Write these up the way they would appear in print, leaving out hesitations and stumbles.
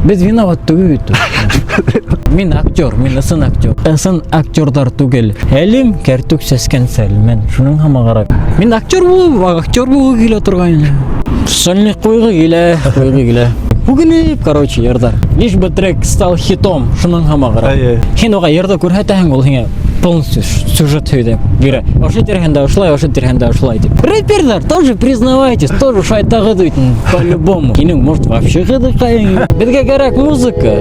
Беҙ виноват түгел бит. Мин актер, мин ысын актер. Ысын актерҙар түгел. Әлем кәртүк сәскән сәлмән. Шуның һымағыраҡ. Мин актер булып, актер булғы килә торғайны. Сольник ҡуйғы килә, ҡуйғы килә. Үкенеп, короче, йырҙар. Лишь бы трек стал хитом, шуның һымағыраҡ. Әйе. Һин уға йырҙы күрһәтәһең, ул һиңә полностью сюжет һөйләп бирә. Ошо тирәһендә ошолай, ошо тирәһендә ошолай тип. Рэперҙар тоже признавайтесь, тоже шайтағыҙ бит по-любому. Һинең, может, вообще ҡыҙыҡайың. Беҙгә кәрәк музыка.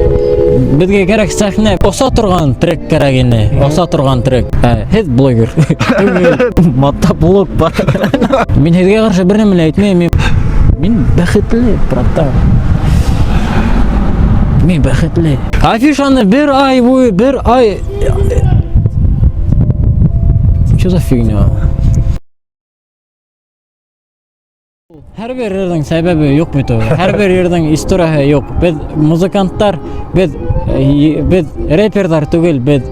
Беҙгә кәрәк сәхнә. Оса торған трек кәрәк ине. Оса торған трек. Ә, һеҙ блогер. Мотоблок бар. Мин һеҙгә ҡаршы бер нәмә лә әйтмәйем. Мин бәхетле, братан. Мин бәхетле. Афишаны бер ай буйы, бер ай. Что за фигня? Һәр бер йырҙың сәбәбе юҡ бит ул. Һәр бер йырҙың историяһы юҡ. Беҙ музыканттар, беҙ рэперҙар түгел, беҙ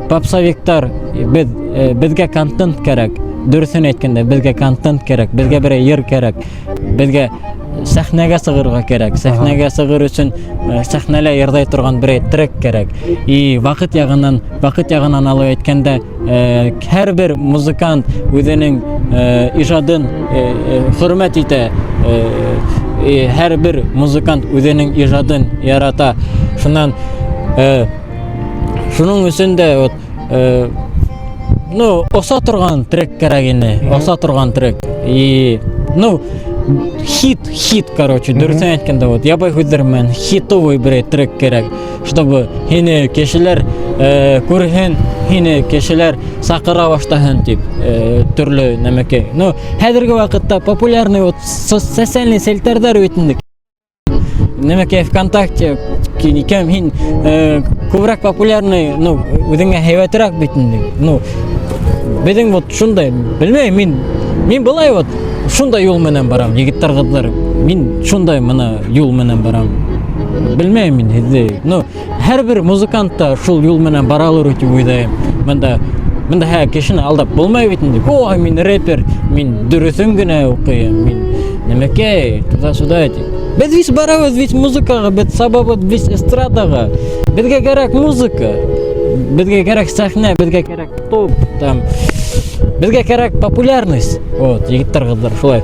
попсовиктар, беҙгә контент кәрәк. Дөрөҫөн әйткәндә, беҙгә контент кәрәк, беҙгә берәй йыр кәрәк, беҙгә сәхнәгә сығырға кәрәк. Сәхнәгә сығыр өсөн сәхнәлә йырлай торған берәй трек кәрәк. И ваҡыт яғынан алып әйткәндә, һәр бер музыкант үҙенең ижадын хөрмәт итә. Һәр бер музыкант үҙенең ижадын ярата. Шунан шуның өсөн дә вот ну, оса торған трек кәрәк ине, оса торған трек. И ну, хит, хит, короче, дөрөҫөн әйткәндә, вот, ябай һүҙҙәр менән хитовый берәй трек кәрәк, чтобы һине кешеләр күрһен, һине кешеләр саҡыра башлаһын тип, төрлө нәмәкәй. Ну, хәҙерге ваҡытта популярный вот социальный селтәрҙәр бит инде. Нәмәкәй ВКонтакте, кем һин күберәк популярный, ну, үҙеңә һәйбәтерәк бит инде. Ну, беҙҙең вот шундай, белмәйем, мин былай вот шундай юл менән барам, егеттәр, ҡыҙҙар. Мин шундай мына юл менән барам. Белмәйем мин һеҙҙе. Ну, һәр бер музыкант та шул юл менән баралыр тип уйлайым. Бында һә кешене алдап булмай бит инде. Ой, мин рэпер, мин дөрөҫөн генә уҡыйым, мин нәмәкәй, туда-сюда тип. Беҙ бит барабыҙ бит музыкаға, беҙ сабабыҙ бит эстрадаға. Беҙгә кәрәк музыка. Беҙгә кәрәк сәхнә, беҙгә кәрәк топ, там. Беҙгә кәрәк популярность. Вот, егеттәр, ҡыҙҙар, шулай.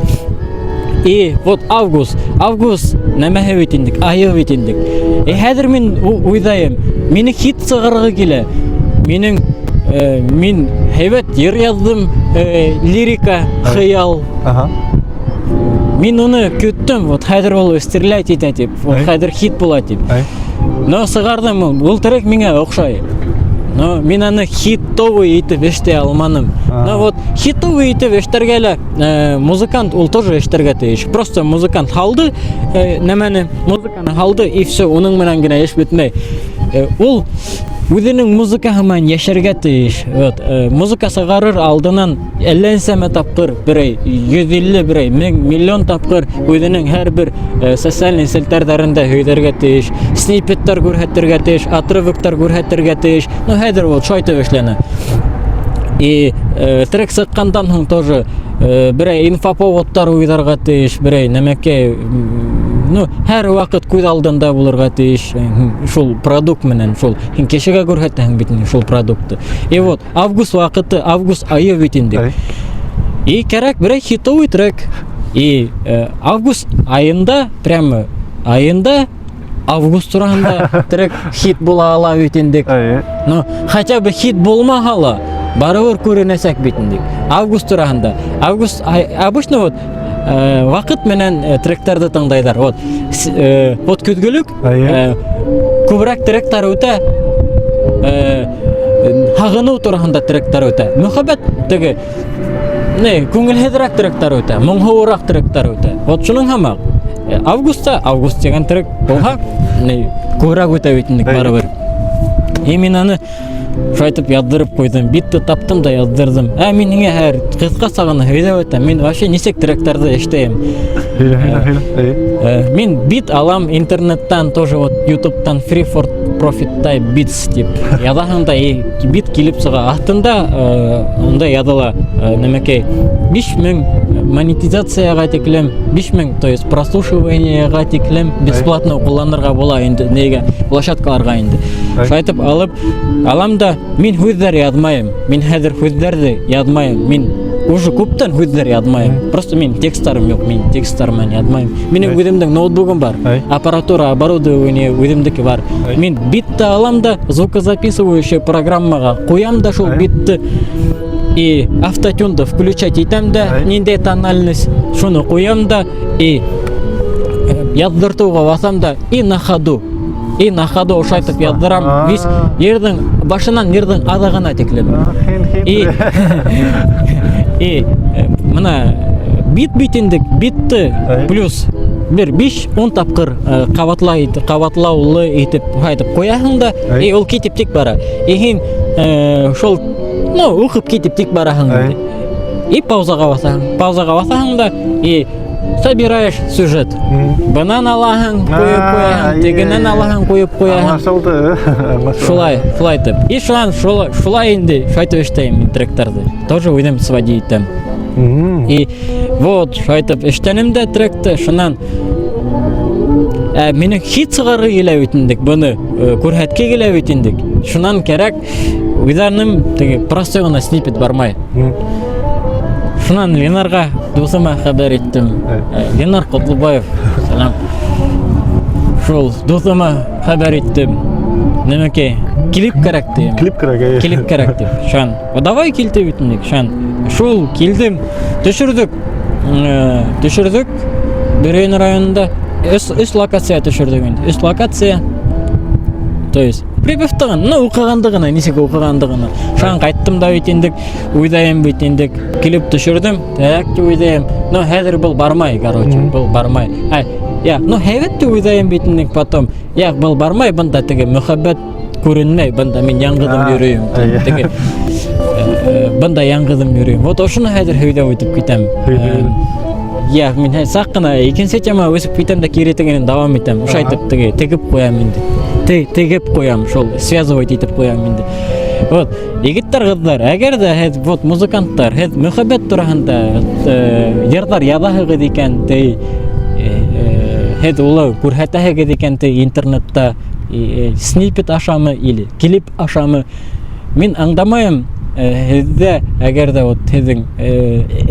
И вот август, август нәмәһе бит инде, айы бит инде. И хәҙер мин уйлайым, мине хит сығарғы килә. Мин һәйбәт йыр яҙҙым, лирика, хыял. Мин уны көттөм, вот хәҙер ул стрелять итә тип, вот хәҙер хит була тип. Но сығарҙым ул, ул трек миңә оҡшай. Но мин аны хитовый итеп эшләй алманым. Но вот хитовый итеп эшләргә лә музыкант ул тоже эшләргә тейеш. Просто музыкант һалды нәмәне, музыканы һалды и все, уның менән генә эш бөтмәй. Ул үҙенең музыкаһы менән йәшәргә тейеш. Вот, музыка сығарыр алдынан әллә нисәмә тапҡыр, берәй 150, берәй 1000 миллион тапҡыр үҙенең һәр бер социальный селтәрҙәрендә һөйләргә тейеш, сниппеттар күрһәтергә тейеш, отрывоктар күрһәтергә тейеш. Ну, хәҙер вот шулай итеп эшләнә. И трек сыҡҡандан һуң тоже берәй инфоповодтар уйҙарға тейеш, берәй нәмәкәй, ну, һәр ваҡыт күҙ алдында булырға тейеш шул продукт менән, шул һин кешегә күрһәтәһең бит инде шул продуктты. И вот август ваҡыты, август айы бит инде. И кәрәк берәй хитовый трек. И август айында, прямо айында август тураһында трек хит була ала бит инде. Ну, хотя бы хит булмаһа ла, барыбер күренәсәк бит инде. Август тураһында. Август обычно вот ваҡыт менән тректарҙы тыңлайҙар. Вот, вот көҙгөлөк күберәк тректар үтә, һағыныу тураһында тректар үтә. Мөхәббәт теге не күңелһеҙерәк тректар үтә, моңһоуыраҡ тректар үтә. Вот шуның һымаҡ. Августта август тигән трек булһа, не күберәк үтә бит инде барыбер. И мин аны шулай итеп яҙҙырып ҡуйҙым. Битте таптым да яҙҙырҙым. Ә мин һиңә һәр ҡыҫҡаса ғына һөйләп үтәм. Мин вообще нисек тректарҙы эшләйем. Һөйлә, һөйлә, һөйлә. Мин бит алам интернеттан, тоже вот ютубтан Free for Profit Type Beats тип яҙаһың да, и бит килеп сыға. Аҫтында унда яҙыла нәмәкәй 5000 Монетизацияға тиклем 5000, то есть прослушиваниеға тиклем бесплатно ҡулланырға була инде, нигә, площадкаларға инде. Шулай итеп алып алам да, мин һүҙҙәр яҙмайым. Мин хәҙер һүҙҙәрҙе яҙмайым. Мин уже күптән һүҙҙәр яҙмайым. Просто мин тексттарым юҡ, мин тексттар менән яҙмайым. Минең үҙемдең ноутбугым бар. Аппаратура, оборудование үҙемдеке бар. Мин битты алам да, звукозаписывающий программаға ҡуям да шул битты и автотюнды включать итәм дә, ниндәй тональность, шуны ҡуям да и яҙҙыртыуға баҫам да и на ходу. И на ходу ошайтып яҙҙырам. Весь йырҙың башынан йырҙың аҙағына тиклем. И мына бит бит инде, битты плюс бер 5-10 тапҡыр ҡабатлай, ҡабатлаулы итеп һайтып ҡуяһың да, и ул китеп тик бара. И һин шул, ну, уҡып китеп тик бараһың инде. И паузаға баҫаһың. Паузаға баҫаһың да и собираешь сюжет. Бынан алаһың, ҡуйып ҡуяһың, тегенән алаһың, ҡуйып ҡуяһың. Аңлашылды. Аңлашылды. Шулай, шулай итеп. И шунан шулай, шулай инде, шулай итеп эшләйем мин тректарҙы. Тоже үҙем сводить итәм. И вот, шулай итеп эшләнем дә тректы, шунан минең хит сығарғы килә бит инде, быны күрһәтке килә бит инде. Шунан кәрәк, уйҙаным, теге простой ғына сниппет бармай. Шунан Ленарға, дуҫыма, хәбәр иттем. Ленар Ҡотлобаев, сәләм. Шул дуҫыма хәбәр иттем. Нәмәкәй, клип кәрәк тием. Клип кәрәк, әйе. Клип кәрәк тип. Шунан. «О, давай кил» тип бит инде. Шунан. Шул килдем, төшөрҙөк. Төшөрҙөк Бөрйән районында. Өс локация төшөрҙөк инде. Өс локация. То есть припевты ғына, ну, уҡығанды ғына, нисек уҡығанды ғына. Шунан ҡайттым да бит инде, уйлайым бит инде, килеп төшөрҙөм, так тип уйлайым. Но хәҙер был бармай, короче, был бармай. Ай, я, ну, һәйбәт тип уйлайым бит инде потом. Я, был бармай, бында теге мөхәббәт күренмәй, бында мин яңғыҙым йөрөйөм. Теге бында яңғыҙым йөрөйөм. Вот ошоно хәҙер һөйләп үтеп китәм. Һөйлә. Я, мин саҡ ҡына икенсе тема үсеп китәм дә кире тегенән дауам итәм. Ошайтып теге тегеп ҡуям инде. Тегеп ҡуям, шул связывать итеп ҡуям инде. Вот, егеттәр, ҡыҙҙар, әгәр ҙә һеҙ, вот, музыканттар, һеҙ мөхәббәт тураһында йырҙар яҙаһығыҙ икән, ти, һеҙ улы күрһәтәһегеҙ икән, ти, интернетта сниппет ашамы или клип ашамы, мин аңдамайым, һеҙҙә, әгәр ҙә вот һеҙҙең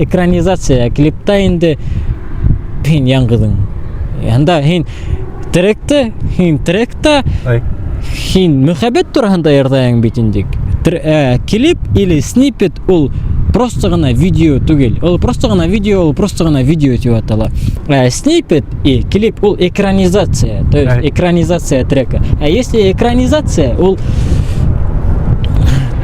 экранизация клипта инде һин яңғыҙың. Анда һин тректы, һин тректа һин мөхәббәт тураһында йырлайың бит инде. Клип или сниппет ул просто ғына видео түгел. Ул просто ғына видео, ул просто ғына видео тип атала. Сниппет и клип ул экранизация, то есть экранизация трека. А если экранизация, ул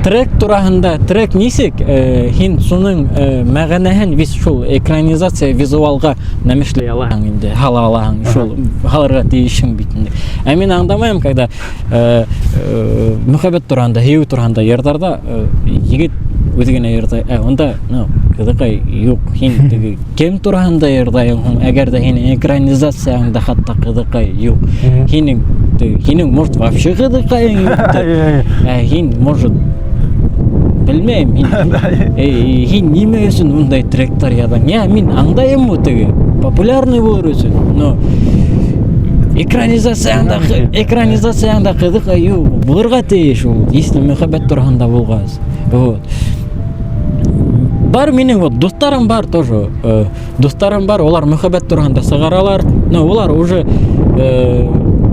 трек тураһында, трек нисек, һин шуның мәғәнәһен вис шул экранизация визуалға нәмешләй алаһың инде, һала алаһың, шул һалырға тейешһең бит инде. Ә мин аңдамайым, когда мөхәббәт тураһында, һөйөү тураһында йырҙарҙа егет үҙе генә йырлай, ә унда, ну, ҡыҙыҡай юҡ, һин теге кем тураһында йырлайһың һуң, әгәр ҙә һинең экранизацияңда хатта ҡыҙыҡай юҡ. Һинең, теге, һинең, может, вообще ҡыҙыҡайың юҡтыр. Ә һин, может, белмәйем, һин, һин нимә өсөн ундай тректар яҙаң? Я, мин аңдайым теге, популярный булыр өсөн, но экранизацияңда ҡыҙыҡай юҡ, булырға тейеш ул, если мөхәббәт тураһында булғас. Вот. Бар минең вот дуҫтарым бар тоже, дуҫтарым бар, улар мөхәббәт тураһында сығаралар, но улар уже,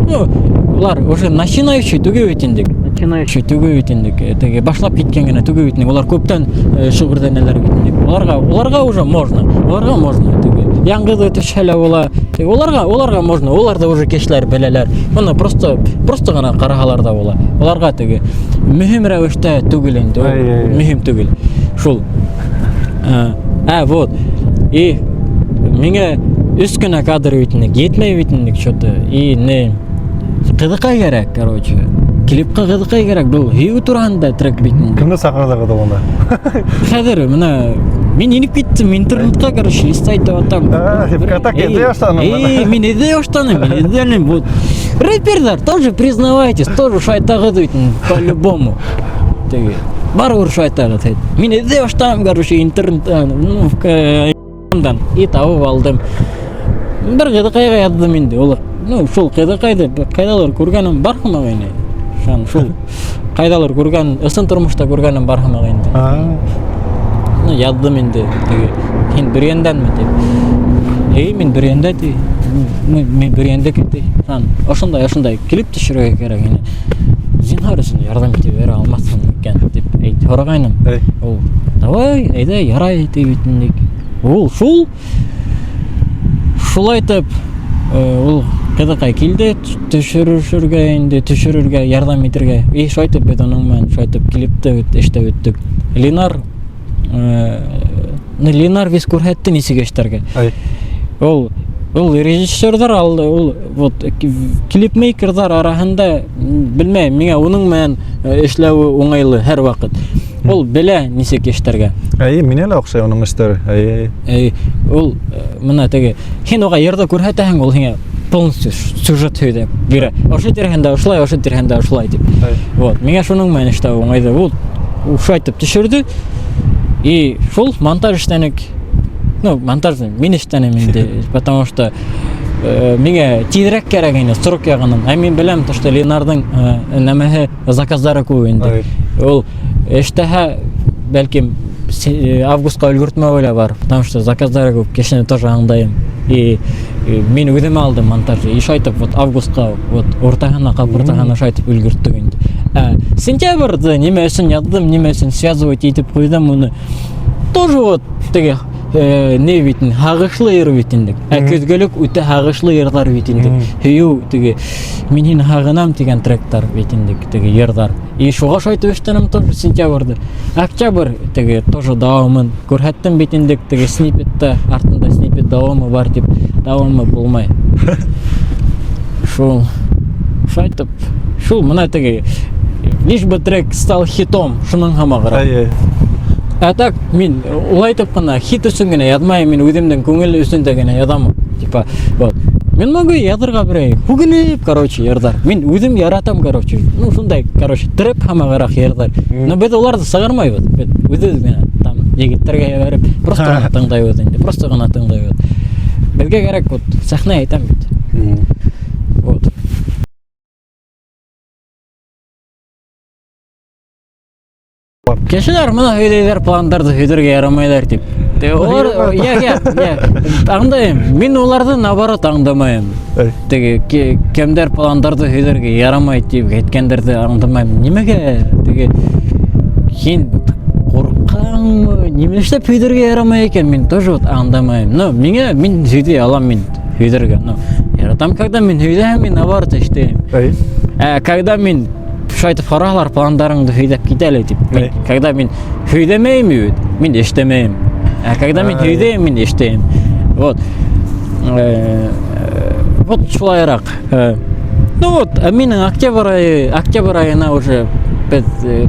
ну, улар уже начинающий түгел бит инде. Начинающий түгел бит инде, теге башлап киткән генә түгел бит инде, улар күптән шөғөлләнәләр бит инде. Уларға уже можно, уларға можно теге. Яңғыҙ төшһә лә була. Теге уларға можно, улар да уже кешеләр беләләр. Быны просто ғына ҡараһалар ҙа була. Уларға теге мөһим рәүештә түгел инде, ул мөһим түгел. Шул. Вот. И миңә өс кенә кадр бит инде, етмәй бит инде что-то. И не ҡыҙыҡай кәрәк, короче. Клипҡа ҡыҙыҡай кәрәк, был һөйөү тураһында трек бит инде. Кемде саҡырҙығыҙ унда? Хәҙер менә мин инеп киттем интернетҡа, короче, листать итеп атам. А, ВКонтакте эҙләй башланың. Эй, мин эҙләй башланым, мин эҙләнем. Вот. Рэперҙар, тоже признавайтесь, тоже шайтағыҙ бит инде, по-любому. Теге, барыбер шайтағыҙ. Мин эҙләй башланым, короче, интернет, ну, в И табып алдым. Бер ҡыҙыҡайға яҙҙым инде. Ул, ну, шул ҡыҙыҡайҙы ҡайҙалыр күргәнем бар һымаҡ ине. Шан шул ҡайҙалыр күргән, ысын тормошта күргәнем бар һымаҡ инде. Ну, яҙҙым инде. Теге, һин Бөрйәндәнме тип. Эй, мин Бөрйәндә ти. Мин Бөрйәндеке ти. Шан ошондай, ошондай клип төшөрөргә кәрәк ине. Зинһар өсөн ярҙам итеп бирә алмаҫһың микән тип әйт һорағайным. Ул, давай, әйҙә, ярай ти бит инде. Ул шул шулай итеп ул ҡыҙыҡай килде төшөрөшөргә инде, төшөрөргә, ярҙам итергә. И шулай итеп беҙ уның менән шулай итеп клипты эшләп үттек. Ленар, ну, Ленар весь күрһәтте нисек эшләргә. Ул режиссерҙар алды, ул вот клипмейкерҙар араһында, белмәйем, миңә уның менән эшләүе уңайлы һәр ваҡыт. Ул белә нисек эшләргә. Әй, миңә лә оҡшай уның эштәре. Әй, Әй, ул мына теге, һин уға йырҙы күрһәтәһең, ул һиңә полностью сюжет һөйләп бирә. Ошо тирәһендә ошолай, ошо тирәһендә ошолай тип. Вот, миңә шуның менән эшләү уңайлы. Ул шулай итеп төшөрҙө. И шул монтаж эшләнек. Ну, монтаж мин эшләнем инде, потому что миңә тиҙерәк кәрәк ине срок яғынан. Ә мин беләм, то, что Ленарҙың нәмәһе, заказдары күп инде. Ул эштәһә, бәлкем, августҡа өлгөртмәүе лә бар, потому что заказдары күп, кешене тоже аңдайым. И мин үҙем алдым монтажды. И шулай итеп, вот августҡа, вот уртаһына, ҡап уртаһына шулай итеп өлгөрттөк инде. Ә сентябрҙе нимә өсөн яҙҙым, нимә өсөн связывать итеп ҡуйҙым уны. Тоже вот теге не бит инде, һағышлы йыр бит инде. Ә көҙгөлөк үтә һағышлы йырҙар бит инде. Һөйөү теге мин һине һағынам тигән тректар бит инде, теге йырҙар. И шуға шулай итеп эшләнем тоже сентябрҙе. Октябрь теге тоже дауамын күрһәттем бит инде, теге сниппетта, артында сниппет дауамы бар тип, дауамы булмай. Шул. Шулай итеп, шул мына теге лишь бы трек стал хитом, шуның һымағыраҡ. Әй, әй. Ә так мин улай итеп ҡына хит өсөн генә яҙмайым, мин үҙемдең күңел өсөн дә генә яҙам. Типа, вот. Мин могу яҙырға берәй, һүгенеп, короче, йырҙар. Мин үҙем яратам, короче. Ну, шундай, короче, трэп һымағыраҡ йырҙар. Но беҙ уларҙы сығармайбыҙ. Беҙ үҙебеҙ генә там егеттәргә ебәреп, просто ғына тыңлайбыҙ инде, просто ғына тыңлайбыҙ. Беҙгә кәрәк вот сәхнә әйтәм бит. Вот. Кешеләр мына һөйләйҙәр, пландарҙы һөйләргә ярамайҙар тип. Улар, я, я, я, аңдайым. Мин уларҙы наоборот аңдамайым. Теге кемдәр пландарҙы һөйләргә ярамай тип әйткәндәрҙе аңдамайым. Нимәгә теге һин ҡурҡаңмы? Нимә эшләп һөйләргә ярамай икән? Мин тоже вот аңдамайым. Но миңә мин һөйләй алам мин һөйләргә. Но яратам, когда мин һөйләһәм, мин наоборот эшләйем. Ә когда мин шулай итеп һоралар, пландарыңды һөйләп кит әле тип. Мин, когда мин һөйләмәйем бит, мин эшләмәйем. Ә когда мин һөйләйем, мин эшләйем. Вот. Вот шулайыраҡ. Ну вот, ә минең октябрь айы, октябрь айына уже беҙ,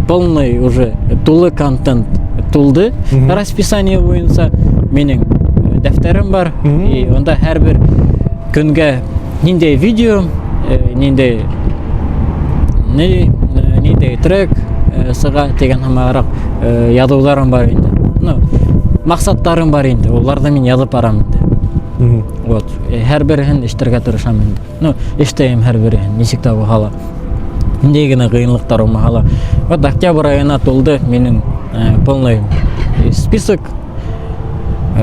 полный уже тулы контент тулды. Расписание буйынса минең дәфтәрем бар. И унда һәр бер көнгә ниндәй видео, ниндәй ни, ниндәй трек сыға тигән һымағыраҡ яҙыуҙарым бар инде. Ну, маҡсаттарым бар инде. Уларҙы мин яҙып барам инде. Вот. Һәр береһен эшләргә тырышам инде. Ну, эшләйем һәр береһен, нисек тә булһа ла. Ниндәй генә ҡыйынлыҡтар булмаһа ла. Вот октябрь айына тулды минең полный список.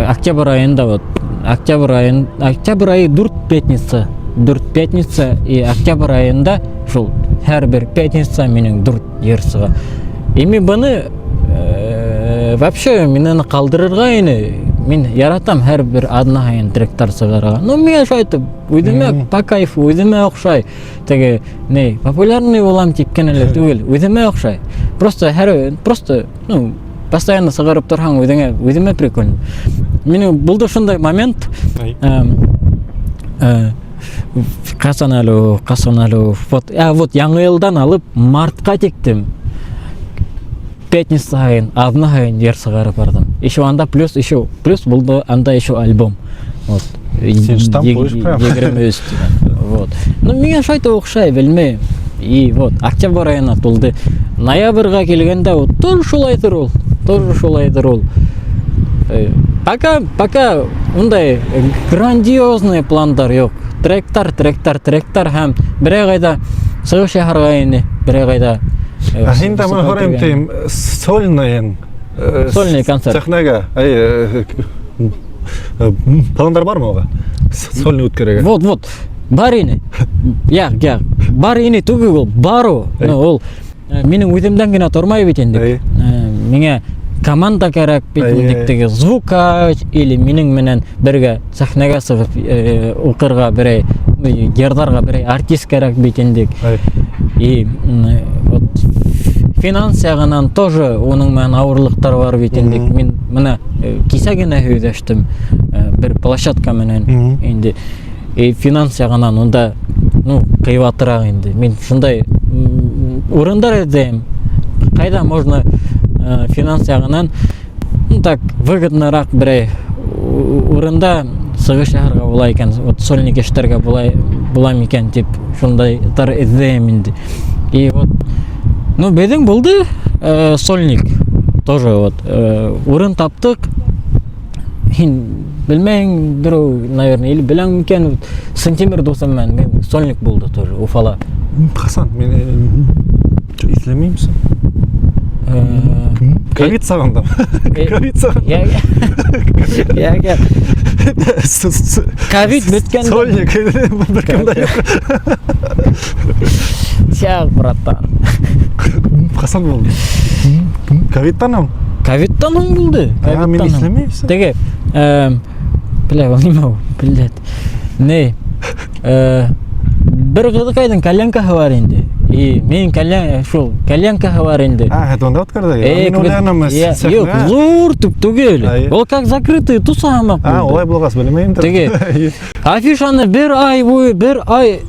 Октябрь айында вот, октябрь айын, октябрь айы дүрт пятница, дүрт пятница, и октябрь айында шул һәр бер пятница минең дүрт йыр сыға. И мин быны, вообще мин уны ҡалдырырға ине. Мин яратам һәр бер аҙна һайын тректар сығарырға. Ну, миңә шулай итеп, үҙемә по кайфу, үҙемә оҡшай. Теге, не, популярный булам тип кенә лә түгел, үҙемә оҡшай. Просто һәр, просто, ну, постоянно сығарып торһаң, үҙеңә, үҙемә прикольно. Минең булды шундай момент. Ҡасан әле ул, ҡасан әле ул? Вот, вот яңы йылдан алып мартҡа тиктем. Пятница һайын, аҙна һайын йыр сығарып барҙым. Еще анда плюс, еще плюс булды, анда еще альбом. Вот. Син штампуешь прям. Егерме өс тигән. Вот. Ну, миңә шулай итеп оҡшай, белмәйем. И вот, октябрь айына тулды. Ноябргә килгәндә, вот, тоже шулайҙыр ул. Тоже шулайҙыр ул. Пока ундай грандиозный пландар юҡ. Тректар, тректар, тректар һәм берәй ҡайҙа сығыш яһарға ине, берәй ҡайҙа. Ә һин дә мин һорайым тием, сольныйың. Сольный концерт. Сәхнәгә. Әй, пландар бармы уға? Сольный үткәрергә. Вот, вот. Бар ине. Яҡ, яҡ. Бар ине түгел ул, бар ул. Ну, ул минең үҙемдән генә тормай бит инде. Миңә команда кәрәк бит инде, теге звукач или минең менән бергә сәхнәгә сығып уҡырға берәй, йырҙарға берәй артист кәрәк бит инде. И вот финанс яғынан тоже уның менән ауырлыҡтар бар бит инде. Мин бына кисә генә һөйләштем бер площадка менән инде. И финанс яғынан унда, ну, ҡыйбатыраҡ инде. Мин шундай урындар эҙләйем. Ҡайҙа можно финанс яғынан, ну, так выгодныраҡ берәй урында сығыш яһарға була икән, вот сольник эшләргә була микән тип шундайҙар эҙләйем инде. И вот, ну, беҙҙең булды сольник тоже вот урын таптыҡ. Һин белмәйһеңдер, наверное, или беләң микән, вот, Сантимер дуҫым менән мин сольник булды тоже Уфала. Ҡасан? Мин иҫләмәйем. Ковид сағында. Ковид сағында. Я. Ковид бөткәндә. Сольник бер кем дә юҡ. Сяк, братан. Ҡасан булды? Ковидтан һуң? Ковидтан һуң булды. А, мин Ковидтан һуң. иҫләмәйем. Теге, бля, ул нимә ул? Блядь. Не? Бер ҡыҙыҡайҙың коленкаһы бар инде. И минең кальян, шул коленкаһы бар инде. А, это унда үткәрҙе. Мин уйланым, Юҡ, ҙур түп түгел. Ул как закрытый туса һымаҡ А, булды. улай булғас белмәйем. Теге афишаны бер ай буйы, бер ай.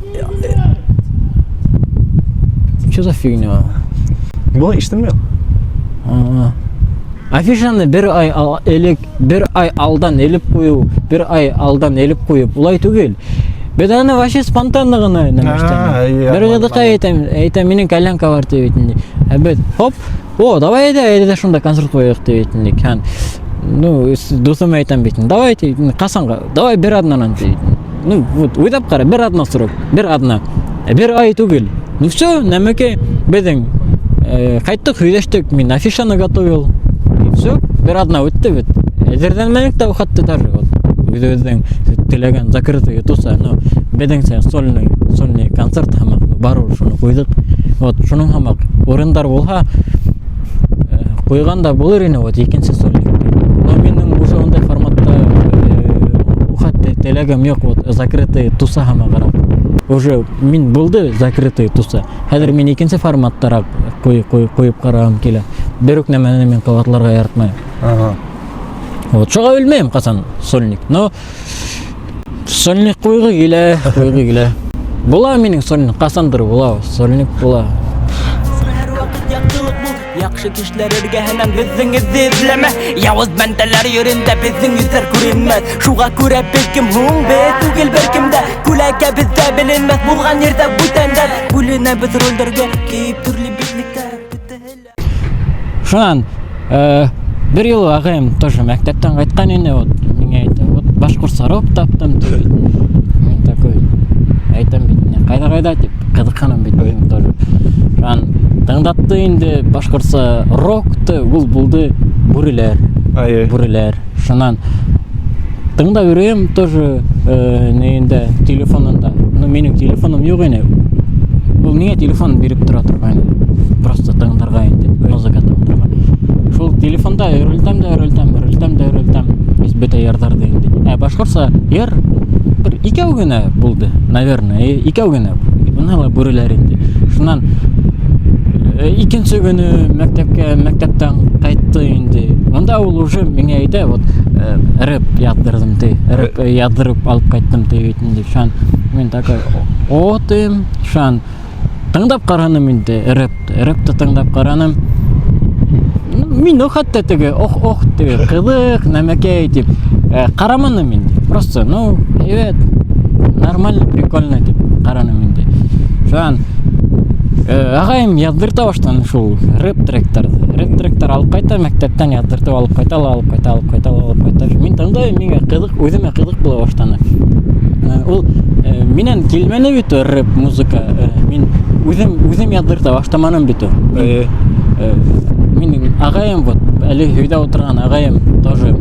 Что за фигня? Был ишетелмәй. А. Афишаны бер ай элек, бер ай алдан элеп ҡуйыу, бер ай алдан элеп ҡуйып, улай түгел. Беҙ аны вообще спонтанно ғына нәмә эшләнек. Бер ҡыҙыҡай әйтәм, әйтәм, минең коленка бар тип әйтәм. Ә беҙ, хоп, о, давай әйҙә, әйҙә шунда концерт ҡуйыҡ тип әйтәм. Һәм, ну, дуҫым әйтәм бит, давайте, ҡасанға, давай бер аҙнанан тип. Ну, вот, уйлап ҡара, бер аҙна срок, бер аҙна. Бер ай түгел. Ну все, нәмәкәй, беҙҙең ҡайттыҡ, һөйләштек, мин афишаны готовил. И все, бер аҙна үтте бит. Әҙерләнмәнек тә хатта даже, вот. Үҙебеҙҙең теләгән закрытый туса, ну, беҙҙеңсә сольный концерт һымаҡ, ну, барыбер шуны ҡуйҙыҡ. Вот, шуның һымаҡ урындар булһа, ҡуйған да булыр ине, вот, икенсе сольник. Но минең уже ундай форматта хатта теләгем юҡ, вот, закрытый туса һымағыраҡ. Уже мин булды закрытый туса. Хәҙер мин икенсе форматтараҡ ҡуйып ҡарағым килә. Бер үк нәмәне мин ҡабатларға яратмайым. Вот, шуға белмәйем ҡасан сольник. Но сольник ҡуйғы килә, ҡуйғы килә. Була минең сольник, ҡасандыр була, сольник була. Һәр ваҡыт яҡтылыҡ бул. Яҡшы кешеләр эргәһенән беҙҙең эҙҙе эҙләмә. Яуыз бәндәләр йөрөндә беҙҙең йөҙҙәр күренмәҫ. Шуға күрә беҙ кем һуң, беҙ түгел бер кем дә. Күләгә беҙҙә беленмәҫ, булған ерҙә бүтәндәр. Бүленәбеҙ ролдәргә, кейеп төрлө битлектәр. Бөтәһе лә. Шунан, бер юлы ағайым тоже мәктәптән ҡайтҡан ине, вот, миңә әйтә, вот, башҡортса рок таптым, тип. Мин такой, әйтәм бит, не, ҡайҙа-ҡайҙа, тип, ҡыҙыҡҡаным бит, мин тоже. Шунан тыңдатты инде башҡортса рокты, ул булды Бүреләр. Бүреләр. Шунан тыңдап йөрөйөм тоже, нейендә, телефонында. Ну, минең телефоным юҡ ине. Ул миңә телефон биреп тора торғайны. Просто тыңдарға инде, музыка тыңдарға. Шул телефонда өрелтәм дә өрелтәм, өрелтәм дә өрелтәм. Весь бөтә йырҙарҙы инде. Ә башҡортса йыр бер икәү генә булды, наверное, икәү генә. Бына ла Бүреләр инде. Шунан икенсе көнө мәктәптән ҡайтты инде. Унда ул уже миңә әйтә, вот, рэп яҙҙырҙым ти, рэп яҙҙырып алып ҡайттым ти бит инде. Шунан мин такой, о, тим, шунан тыңдап ҡараным инде рэпты, рэпты тыңдап ҡараным. Ну, мин хатта теге, ох, ох, теге, ҡыҙыҡ, нәмәкәй тип, ҡараманым инде. Просто, ну, әйбәт, нормально, прикольно тип ҡараным инде. Шунан, Ағайым яҙҙырта башланы шул рэп тректарҙы. Рэп тректар алып ҡайта, мәктәптән яҙҙыртып алып ҡайта ла, алып ҡайта, алып ҡайта ла, алып ҡайта. Мин тыңлайым, миңә ҡыҙыҡ, үҙемә ҡыҙыҡ була башланы. Ул минән килмәне бит ул рэп музыка. Мин үҙем яҙҙырта башламаным бит ул. Минең ағайым, вот, әле өйҙә ултырған ағайым тоже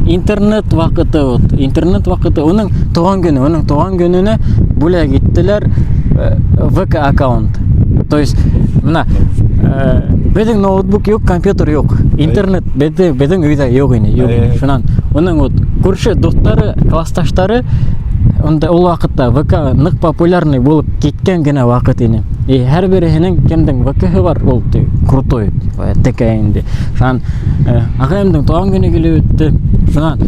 интернет ваҡыты, вот, интернет ваҡыты, уның тыуған көнөнә бүләк иттеләр ВК аккаунт. То есть, мына, беҙҙең ноутбук юҡ, компьютер юҡ, интернет беҙҙең өйҙә юҡ ине, юҡ ине. Шунан уның вот күрше дуҫтары, классташтары, унда ул ваҡытта ВК ныҡ популярный булып киткән генә ваҡыт ине. И һәр береһенең кемдең ВК-һы бар, ул крутой, типа, текә инде. Шунан ағайымдың тыуған көнө килеп үтте. Шунан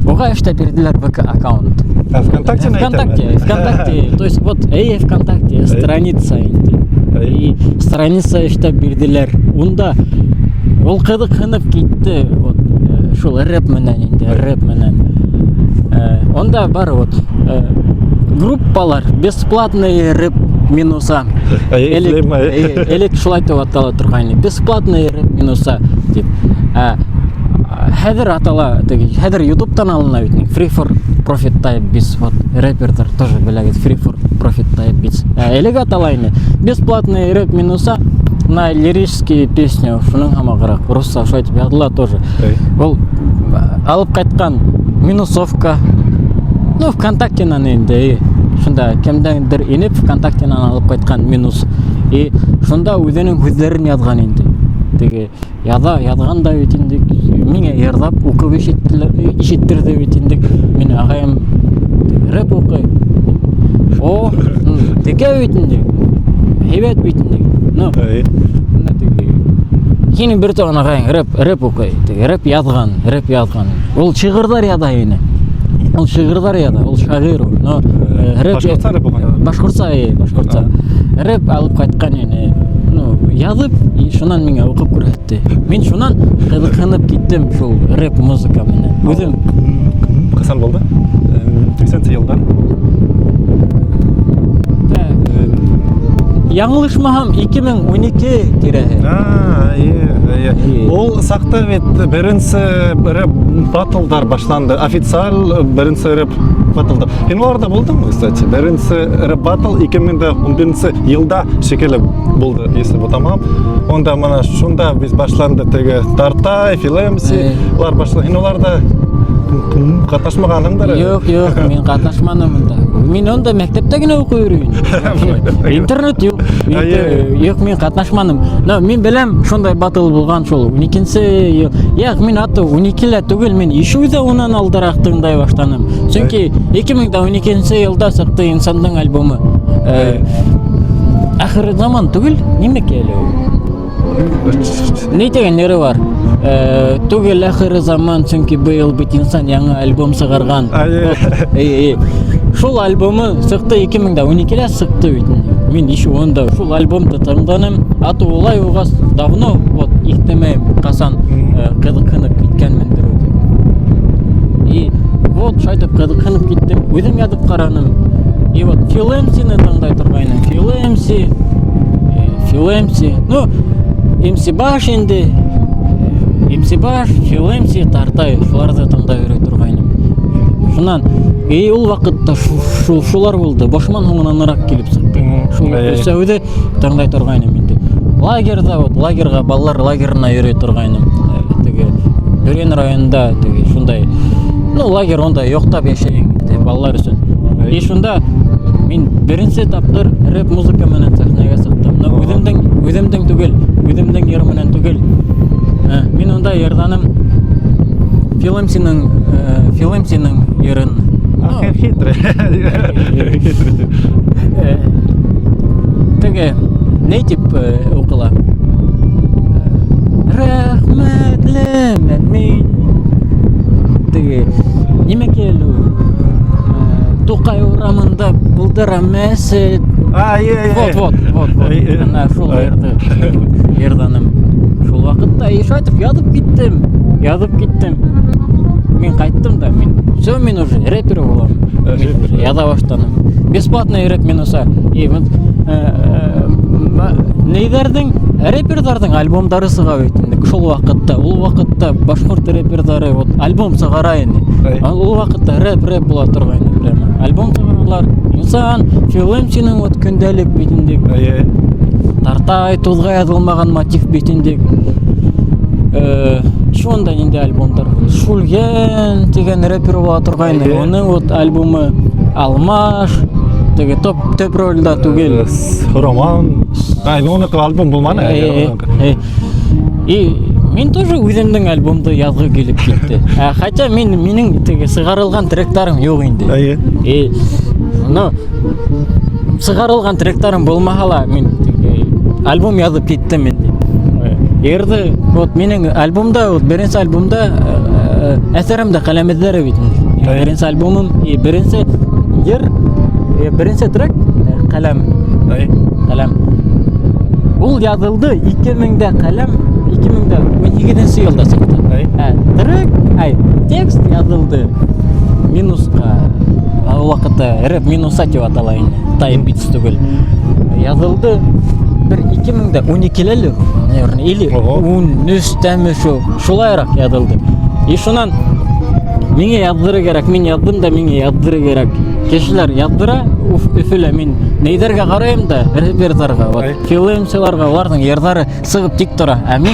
уға эшләп бирҙеләр ВК аккаунт. А ВКонтакте? ВКонтакте, ВКонтакте, то есть вот, эй, ВКонтакте страница инде. И страница эшләп бирҙеләр. Унда ул ҡыҙыҡһынып китте, вот, шул рэп менән инде, рэп менән. Унда бар вот группалар, бесплатный рэп минуса. Элек шулай тип атала торғайны. Бесплатный рэп минуса тип. Хәҙер атала, теге, хәҙер YouTube'тан алына бит, Free for Profit Type Beats, вот рэперҙар тоже беләгеҙ, Free for Profit Type Beats. Элек атала ине. Бесплатный рэп минуса на лирические песни, шуның һымағыраҡ, русса шулай тип яҙыла тоже. Ул алып ҡайтҡан минусовка, ну, ВКонтактенан инде, шунда кемдәндер инеп ВКонтактенан алып ҡайтҡан минус. И шунда үҙенең һүҙҙәрен яҙған инде. Теге яҙа, яҙған да бит инде, миңә йырлап уҡып ишеттерҙе бит инде. Мине ағайым рэп уҡый. О, текә бит инде. Һәйбәт бит инде. Ну, мына теге һинең бер туған ағайың рэп уҡый. Теге рэп яҙған, рэп яҙған. Ул шиғырҙар яҙа ине. Ул шиғырҙар яҙа, ул шағир ул. Но рэп Башҡортса рэп уҡый? Башҡортса, эй, башҡортса. Рэп алып ҡайтҡан ине. Ну, яҙып, и шунан миңә уҡып күрһәтте. Мин шунан ҡыҙыҡһынып киттем шул рэп музыка менән. Үҙем Ҡасан булды? 80 йылдар. Так. Яңылышмаһам, 2012 тирәһе. А, ие. Ие. Ул саҡта бит беренсе рэп баттлдар башланды. Официаль беренсе рэп баттлдар. Һин уларҙа булдыңмы, кстати? Беренсе рэп баттл 2011 йылда шикелле булды, если бутамам. Унда мына шунда биз башланды теге Тартай, Филемси, улар башланды. Һин уларҙа ҡатнашмағанһыңдыр әле? Юҡ, юҡ, мин ҡатнашманым унда. Мин унда мәктәптә генә уҡый йөрөйм. Интернет юҡ. Юҡ, мин ҡатнашманым. Но мин беләм, шундай баттл булған шул. 12 йыл. Яҡ, мин аты 12-лә түгел, мин ишеү ҙә унан алдараҡ тыңлай башланым. Сөнки 2012 йылда сыҡты Инсандың альбомы. Ахыр заман түгел, нимә әле ул? Ни тигән йыры бар? Түгел ахыр заман, сөнки быйыл бит Инсан яңы альбом сығарған. Вот, эй, эй. Шул альбомы сыҡты 2012-лә сыҡты бит инде. Мин еще унда шул альбомды тыңланым. Аты улай уға давно, вот, иҫләмәйем, ҡасан ҡыҙыҡһынып киткәнмендер үҙе. И вот шайтып ҡыҙыҡһынып киттем, үҙем яҙып ҡараным. И вот Фил МС-ны тыңлай торғайным. Фил МС, Фил МС, ну, МС Баш инде. МС Баш, Фил МС, Тартай, шуларҙы тыңлай йөрөй торғайным. Шунан, и ул ваҡытта шулар булды. Бошман һуңынанраҡ килеп сыҡты. Шул өсәүҙе тыңлай торғайным инде. Лагерҙа, вот, лагерға, балалар лагерына йөрөй торғайным. Теге Бөрйән районында теге шундай, ну, лагерь унда йоҡлап йәшәйем инде балалар өсөн. И шунда мин беренсе тапҡыр рэп музыка менән сәхнәгә сыҡтым. Но үҙемдең түгел, үҙемдең йыр менән түгел. Мин унда йырҙаным Фил МС-ның, Фил МС-ның йырын. Ах, Ну, хитрый. Хитрый. Теге ни тип уҡыла? Рәхмәтлемен мин. Теге нимә әле ул? Туҡай урамында булдыра мәсет. А, ие. Вот, вот, вот, вот. Ана шул йырҙы йырҙаным. Шул ваҡытта и шулайтып яҙып киттем. Яҙып киттем. Мин ҡайттым да, мин все, мин уже рэпер булам. Мин уже яҙа башланым. Бесплатный рэп минуса. И вот Нейҙәрҙең, рэперҙарҙың альбомдары сыға бит инде шул ваҡытта. Ул ваҡытта башҡорт рэперҙары вот альбом сығара ине. Ул ваҡытта рэп була торғайны прямо. Альбом сығаралар. Инсан, Фил МСның вот көндәлек бит инде. Тартай туҙға яҙылмаған мотив бит инде. Шунда инде альбомдар. Шүлгән тигән рэпер була торғайны. Уның вот альбомы Алмаш, теге топ төп ролдә түгел. Роман. Ай, ну уныҡы альбом булманы. И мин тоже үҙемдең альбомды яҙғы килеп китте. Хотя минең теге сығарылған тректарым юҡ инде. И, ну, сығарылған тректарым булмаһа ла, мин теге альбом яҙып киттем инде. Йырҙы, вот минең альбомда, вот беренсе альбомда әҫәрем дә ҡәләм эҙҙәре бит инде. Беренсе альбомым, и беренсе йыр, беренсе трек ҡәләм. Ҡәләм. Ул яҙылды ике меңдә ҡәләм, ике мең дә ун һигеҙенсе йылда сыҡты. Трек, ай, текст яҙылды минусҡа. Ул ваҡытта рэп минуса тип атала ине. Type beats түгел. Яҙылды бер ике мең дә ун икеләлер, наверное, или ун өстәме шул. Шулайыраҡ яҙылды. И шунан миңә яҙҙырыр кәрәк, мин яҙҙым да миңә яҙҙырыр кәрәк. Кешеләр яҙҙыра, Өфөлә мин нейҙәргә ҡарайым да, рэперҙарға, вот, Фил МСларға, уларҙың йырҙары сығып тик тора. Ә мин,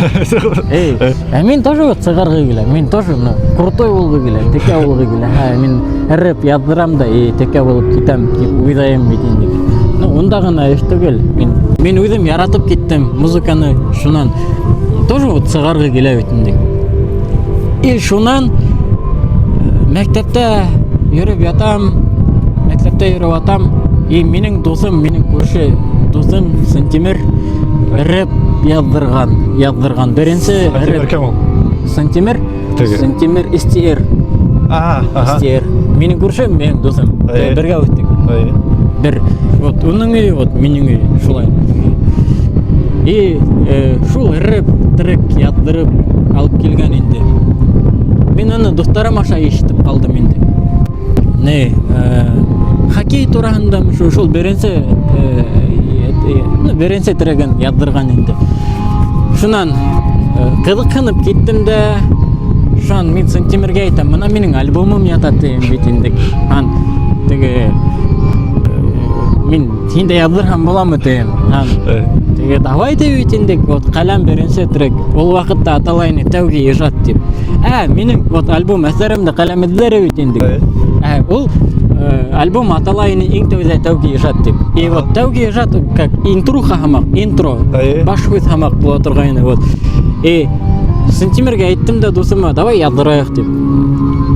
эй, ә мин тоже вот сығарғы килә, мин тоже, ну, крутой булғы килә, текә булғы килә. Һә, мин рэп яҙҙырам да, и текә булып китәм тип уйлайым бит инде. Ну, унда ғына эш түгел. Мин үҙем яратып киттем музыканы, шунан тоже вот сығарғы килә бит инде. И шунан мәктәптә йөрөп ятам, мәктәптә йөрөп атам, и минең дуҫым, минең күрше дуҫым Сантимер рэп яҙҙырған. Беренсе Сантимер рэп кем ул? Сантимер? Теге. Сантимер STR. STR. Минең күршем, минең дуҫым. Бергә үҫтек. Бер. Вот уның өйө, вот минең өй, шулай. И шул рэп трек яҙҙырып алып килгән инде. Мин уны дуҫтарым аша ишетеп ҡалдым инде. Не, хоккей тураһында шул беренсе трегын яҙҙырған инде. Шунан ҡыҙыҡһынып киттем дә, шунан мин Сантимергә әйтәм, бына минең альбомым ята тием бит инде. Ан теге мин һин дә яҙҙырһам буламы тием. Ан теге давай тип бит инде, вот ҡәләм беренсе трек. Ул ваҡытта атала ине тәүге ижад тип. Минең вот альбом әҫәрем дә ҡәләм эҙҙәре бит инде. Ул альбом атала ине иң тәүҙә тәүге ижад тип. И вот тәүге ижад как интруха һымаҡ, интро, баш һүҙ һымаҡ була торғайны вот. И Сантимергә әйттем дә дуҫыма, давай яҙҙырайыҡ тип.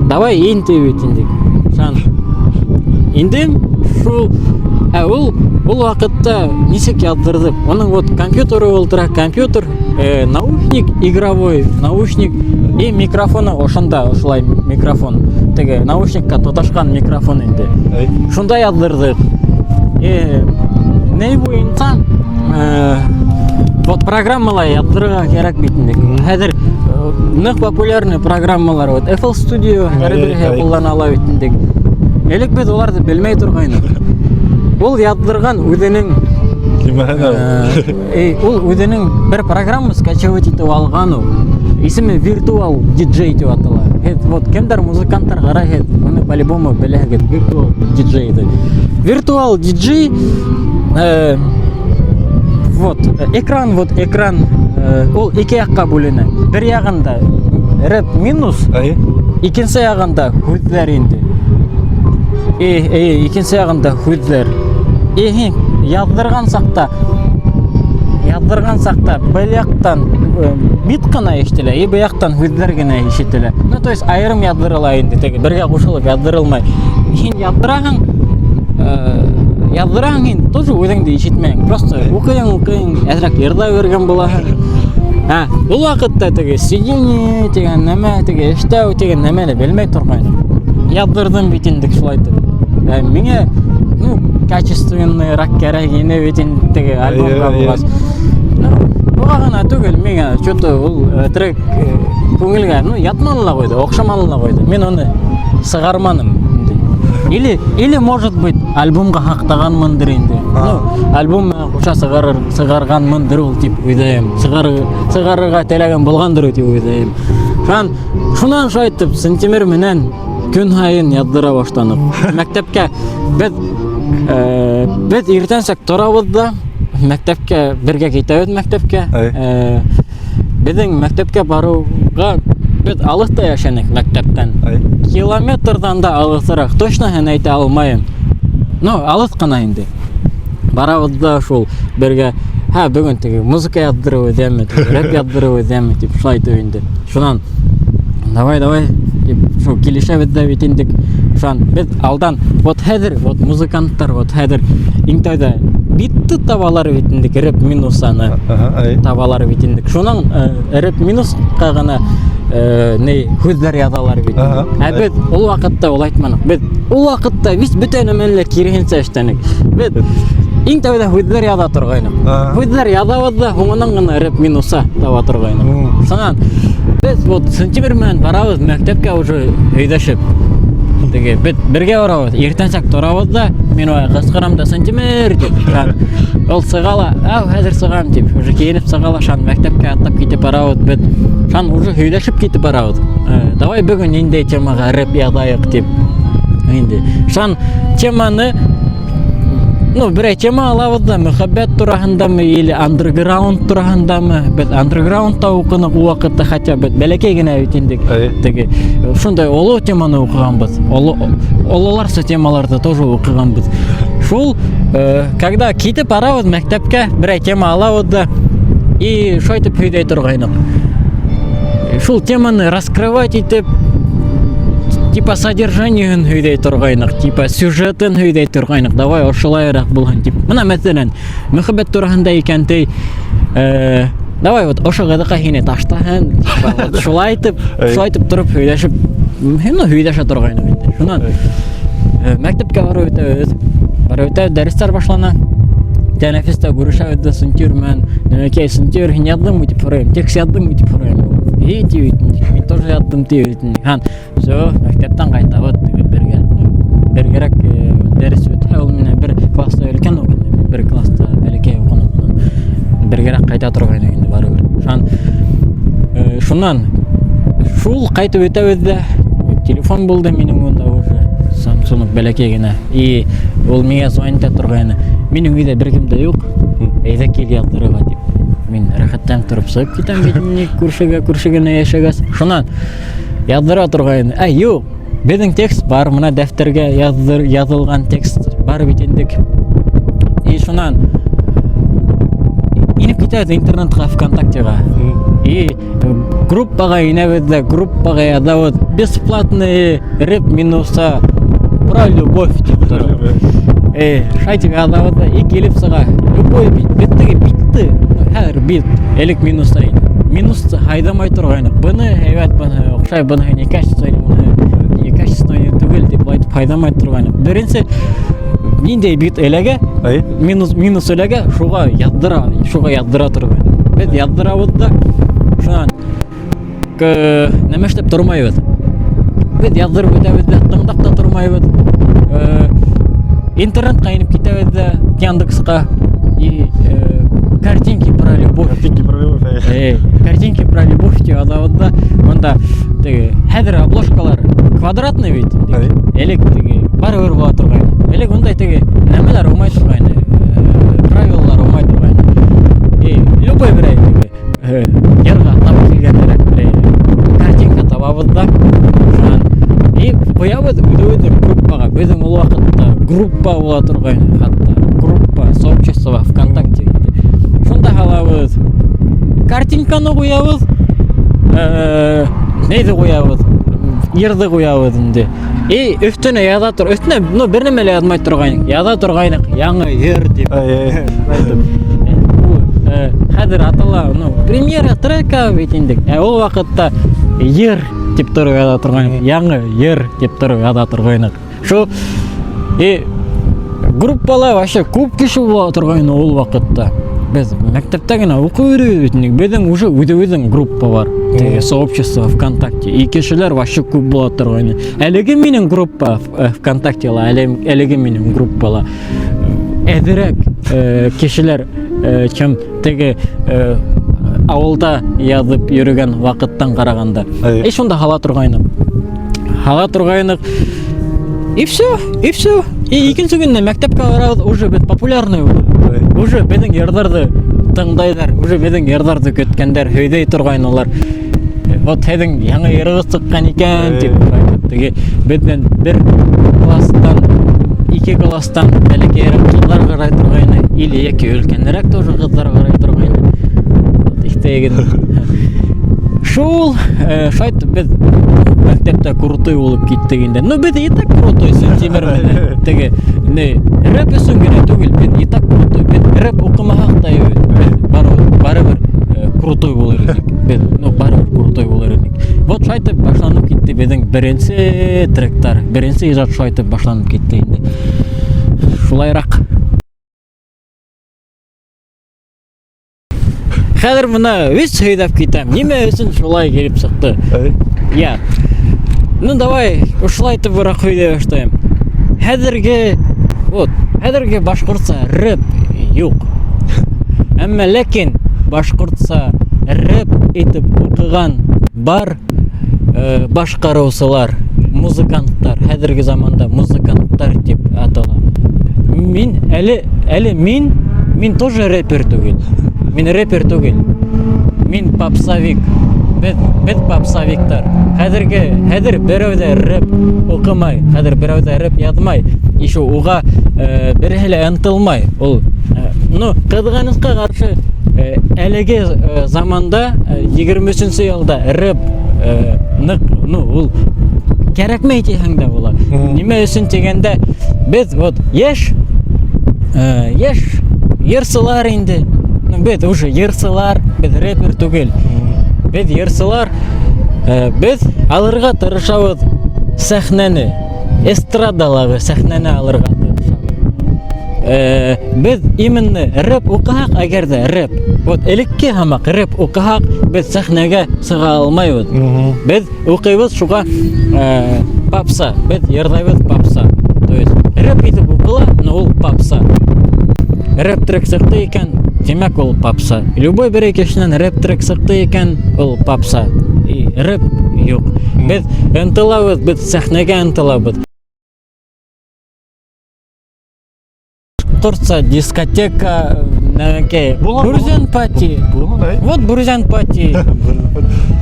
Давай ин тип бит инде. Шан. Индем шул, ул ваҡытта нисек яҙҙырҙыҡ? Уның вот компьютеры ултыра, компьютер, наушник игровой, наушник и микрофоны ошонда, ошолай микрофон. Теге наушникка тоташҡан микрофон инде. Шунда яҙҙырҙыҡ. Ни буйынса вот программалар яҙҙырырға кәрәк бит инде. Хәҙер ныҡ популярный программалар, вот FL Studio һәр береһе ҡуллана ала бит инде. Элек беҙ уларҙы белмәй торғайныҡ. Ул яҙҙырған үҙенең, Кимәһенә? Ул үҙенең бер программа скачивать итеп алған ул. Исеме Virtual DJ тип атала. Һеҙ, вот кемдәр музыканттар ҡарай, һеҙ уны по-любому беләһегеҙ, Virtual DJ ти. Virtual DJ вот экран, вот экран ул ике яҡҡа бүленә. Бер яғында рэп минус, икенсе яғында һүҙҙәр инде. Икенсе яғында һүҙҙәр. Һин яҙҙырған саҡта был яҡтан бит ҡына ишетелә, и был яҡтан һүҙҙәр генә ишетелә. Ну, то есть айырым яҙҙырыла инде, теге бергә ҡушылып яҙҙырылмай. Һин яҙҙыраһың, һин тоже үҙеңде ишетмәйһең. Просто уҡыйың, уҡыйың, әҙерәк йырлай биргән булаһың. Ул ваҡытта теге сидение тигән нәмә, теге эштәү тигән нәмәне белмәй торғайным. Яҙҙырҙым бит инде шулай итеп. Миңә, ну, качественныйраҡ кәрәк ине бит инде теге альбомға булғас. Ну, уға ғына түгел, миңә чё-то ул трек күңелгә, ну, ятманы ла ҡуйҙы, оҡшаманы ла ҡуйҙы. Мин уны сығарманым инде. Или, или может быть, альбомға һаҡлағанмындыр инде. Ну, альбом менән ҡуша сығарғанмындыр ул тип уйлайым. Сығарырға теләгән булғандыр тип уйлайым. Шунан шулай итеп Сантимер менән көн һайын яҙҙыра башланыҡ. Мәктәпкә беҙ иртәнсәк торабыҙ да мәктәпкә бергә китәбеҙ мәктәпкә. Беҙҙең мәктәпкә барыуға беҙ алыҫта йәшәнек мәктәптән. Километрҙан да алыҫыраҡ, точно һин әйтә алмайым. Ну, алыҫ ҡына инде. Барабыҙ да шул бергә, һә, бөгөн теге музыка яҙҙырыу әҙәме, рэп яҙҙырыу әҙәме тип шулай итеп инде. Шунан давай, давай тип шул килешәбеҙ ҙә бит инде. Шунан беҙ алдан, вот хәҙер, вот музыканттар, вот хәҙер иң тәүҙә битты табалар бит инде, рэп минусаны табалар бит инде. Шунан рэп минусҡа ғына ни һүҙҙәр яҙалар бит. Ә беҙ ул ваҡытта улай итмәнек. Беҙ ул ваҡытта бит бөтә нәмәне лә киреһенсә эшләнек. Беҙ иң тәүҙә һүҙҙәр яҙа торғайныҡ. Һүҙҙәр яҙабыҙ ҙа һуңынан ғына рэп минуса таба торғайныҡ. Шунан беҙ вот Сантимер менән барабыҙ мәктәпкә уже һөйләшеп. Теге беҙ бергә барабыҙ, иртәнсәк торабыҙ да, мин уға ҡысҡырам да Сантимер тип. Шунан ул сыға ла, ау, хәҙер сығам тип, уже кейенеп сыға ла, шунан мәктәпкә атлап китеп барабыҙ беҙ. Шунан уже һөйләшеп китеп барабыҙ. Давай бөгөн ниндәй темаға рэп яҙайыҡ тип. Инде. Шунан теманы, ну, берәй тема алабыҙ да, мөхәббәт тураһындамы или андерграунд тураһындамы? Беҙ андерграундта уҡыныҡ ул ваҡытта, хотя беҙ бәләкәй генә бит инде. Теге шундай оло теманы уҡығанбыҙ. Ололарса темаларҙы тоже уҡығанбыҙ. Шул, когда китеп барабыҙ мәктәпкә, берәй тема алабыҙ да и шулай итеп һөйләй торғайныҡ. Шул теманы раскрывать итеп, типа содержаниеһын һөйләй торғайныҡ, типа сюжетын һөйләй торғайныҡ. Давай ошолайыраҡ булһын тип. Бына мәҫәлән, мөхәббәт тураһында икән ти, давай вот ошо ҡыҙыҡай һине ташлаһын, типа, вот шулай итеп, шулай итеп тороп һөйләшеп, ну, һөйләшә торғайныҡ инде. Шунан мәктәпкә барып үтәбеҙ. Барып үтәбеҙ, дәрестәр башлана. Тәнәфестә күрешәбеҙ ҙә Сантир менән. Нәмәкәй, Сантир, һин яҙҙыңмы тип һорайым. Текст яҙҙыңмы тип һорайым. Эй, тип әйтте. Мин тоже яҙҙым тип әйтте. Һәм все, мәктәптән ҡайтабыҙ теге бергә. Ну, бергәрәк дәрес үтһә, ул минән бер класста өлкән уҡыны, мин бер класста бәләкәй уҡыным. Унан бергәрәк ҡайта торғайныҡ инде барыбер. Шунан шунан шул ҡайтып үтәбеҙ ҙә, телефон булды минең унда уже. Samsung бәләкәй генә. И ул миңә звонить итә торғайны. Минең өйҙә бер кем дә юҡ. Әйҙә кил яҙҙырырға тип. Мин рәхәтләнеп тороп сығып китәм бит инде күршегә, күрше генә йәшәгәс. Шунан яҙҙыра торғайны. Ә, юҡ, беҙҙең текст бар, бына дәфтәргә яҙылған текст бар бит инде. И шунан инеп китәбеҙ интернетҡа, ВКонтактеға. И группаға инәбеҙ ҙә, группаға яҙабыҙ. Бесплатный рэп минуса про любовь тип тороп. Шулай тип яҙабыҙ ҙа, и килеп сыға. Любой бит, беҙ теге битте, ну, хәҙер бит, элек минуста ине. Минусты һайҙамай торғайныҡ. Быны һәйбәт, быны оҡшай, быныһы некачественный, быныһы некачественный түгел тип әйтеп һайҙамай торғайныҡ. Беренсе ниндәй бит эләгә, минус, минус эләгә, шуға яҙҙыра торғайныҡ. Беҙ яҙҙырабыҙ да, шунан нәмә эшләп тормайбыҙ. Беҙ яҙҙырып үтәбеҙ ҙә, тыңлап та тормайбыҙ. Интернетҡа инеп китәбеҙ ҙә, Яндексҡа и картинки про любовь. Картинки про любовь. Картинки про любовь тип яҙабыҙ ҙа, унда теге хәҙер обложкалар квадратный бит. Элек теге барыбер була торғайны. Элек ундай теге нәмәләр булмай торғайны. Правилалар булмай торғайны. И любой берәй теге йырға тап килгәндәрәк берәй картинка табабыҙ ҙа, шунан и ҡуябыҙ үҙебеҙҙең группаға. Беҙҙең ул ваҡытта группа була торғайны, хатта группа, сообщество ВКонтакте. Шунда һалабыҙ. Картинканы ҡуябыҙ. Нейҙе ҡуябыҙ? Йырҙы ҡуябыҙ инде. И өҫтөнә яҙа тор, өҫтөнә, ну, бер нәмә лә яҙмай торғайныҡ. Яҙа торғайныҡ, яңы йыр тип. Хәҙер атала, ну, премьера трека бит инде. Ә ул ваҡытта йыр тип тороп яҙа торғайныҡ. Яңы йыр тип тороп яҙа торғайныҡ. Шул и группала вообще күп кеше була торғайны ул ваҡытта. Беҙ мәктәптә генә уҡып йөрөйбөҙ бит инде. Беҙҙең уже үҙебеҙҙең группа бар. Теге сообщество ВКонтакте. И кешеләр вообще күп була торғайны. Әлеге минең группа ВКонтакте ла, әлеге минең группала әҙерәк кешеләр, чем теге ауылда яҙып йөрөгән ваҡыттан ҡарағанда. И шунда һала торғайныҡ. Һала торғайныҡ. И все, и все. И икенсе көндө мәктәпкә барабыҙ, уже беҙ популярный булып. Уже беҙҙең йырҙарҙы тыңлайҙар, уже беҙҙең йырҙарҙы көткәндәр, һөйләй торғайнылар. Вот һеҙҙең яңы йырығыҙ сыҡҡан икән тип әйтеп, теге беҙҙән бер класстан, ике класстан бәләкәйерәк ҡыҙҙар ҡарай торғайны, или йәки өлкәнерәк тоже ҡыҙҙар ҡарай торғайны. Вот иҫтәген. Шул, шулайтып беҙ мәктәптә крутой булып киттек инде. Ну, беҙ и так крутой Сантимер менән. Теге, не, рэп өсөн генә түгел, беҙ и так крутой. Беҙ рэп уҡымаһаҡ та, беҙ барыбер крутой булыр инек. Беҙ, ну, барыбер крутой булыр инек. Вот шулайтып башланып китте беҙҙең беренсе тректар, беренсе ижад шулайтып башланып китте инде. Шулайыраҡ. Хәҙер бына үҙ һөйләп китәм. Нимә өсөн шулай килеп сыҡты? Я. Ну давай, ошолай итеп һөйләй башлайым. Хәҙерге, вот, хәҙерге башҡортса рэп юҡ. Әммә ләкин башҡортса рэп итеп уҡыған бар башҡарыусылар, музыканттар, хәҙерге заманда музыканттар тип атала. Мин әле мин тоже рэпер түгел. Мин рэпер түгел. Мин попсовик. Беҙ попсовиктар. Хәҙер берәү ҙә рэп уҡымай, хәҙер берәү ҙә рэп яҙмай. Еще уға береһе лә ынтылмай. Ул, ну, ҡыҙғанысҡа ҡаршы, әлеге заманда, 23 йылда рэп ныҡ, ну, ул кәрәкмәй тиһәң дә була. Нимә өсөн тигәндә, беҙ вот йәш йырсылар инде. Ну, беҙ уже йырсылар, беҙ рэпер түгел. Беҙ йырсылар, беҙ алырға тырышабыҙ сәхнәне, эстрадалағы сәхнәне алырға тырышабыҙ. Беҙ именно рэп уҡыһаҡ, әгәр ҙә рэп, вот элекке һымаҡ рэп уҡыһаҡ, беҙ сәхнәгә сыға алмайбыҙ. Беҙ уҡыйбыҙ шуға попса, беҙ йырлайбыҙ попса. То есть рэп итеп уҡыла, но ул попса. Рэп трек сыҡты икән, тимәк ул попса. Любой берәй кешенән рэп трек сыҡты икән, ул попса. И рэп юҡ. Беҙ ынтылабыҙ, беҙ сәхнәгә ынтылабыҙ. Башҡортса дискотека, нәмәкәй, Була, була. Бүрҙән пати. Була, Вот Бүрҙән пати.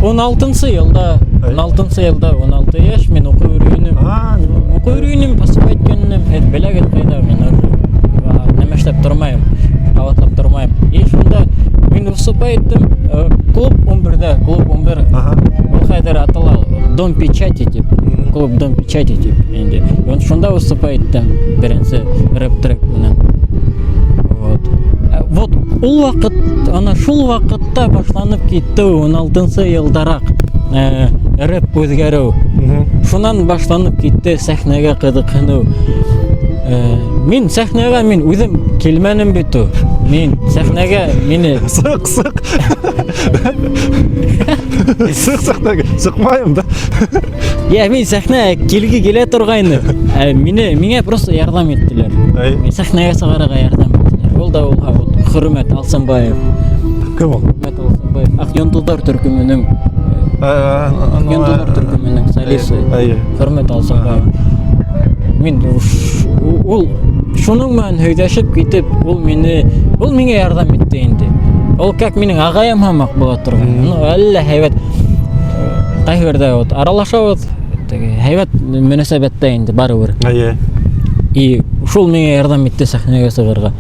16 йылда, 16 йылда, 16 йәш мин уҡып йөрөгәнем. Уҡып йөрөгәнем, поступать иткәнем, һеҙ беләгеҙ ҡайҙа мин уже нәмә эшләп тормайым, ҡабатлап тормайым. И шунда мин выступать иттем, клуб 11-дә, клуб 11. Ул хәҙер атала Дом печати тип, клуб Дом печати тип инде. Вот шунда выступать иттем беренсе рэп трек менән. Вот. Вот ул ваҡыт, ана шул ваҡытта башланып китте 16 йылдараҡ рэп үҙгәреү. Шунан башланып китте сәхнәгә ҡыҙыҡһыныу. Мин сәхнәгә мин үҙем килмәнем бит ул. Мин сәхнәгә мине Сыҡ, сыҡ. Сыҡ сәхнәгә. Сыҡмайым да. Я, мин сәхнәгә килге килә торғайны. Мине миңә просто ярҙам иттеләр. Мин сәхнәгә сығарырға ярҙам иттеләр. Ул да булһа вот Хөрмәт Алсынбаев. Кем ул? Хөрмәт Алсынбаев. Аҡ йондоҙҙар төркөмөнөң Аҡ йондоҙҙар төркөмөнөң солисы. Хөрмәт Алсынбаев. Мин ул шуның менән һөйләшеп китеп, ул миңә ярҙам итте инде. Ул как минең ағайым һымаҡ була торған. Ну, әллә һәйбәт. Ҡайһы берҙә вот аралашабыҙ, теге һәйбәт мөнәсәбәттә инде барыбер. И шул миңә ярҙам итте сәхнәгә сығырға.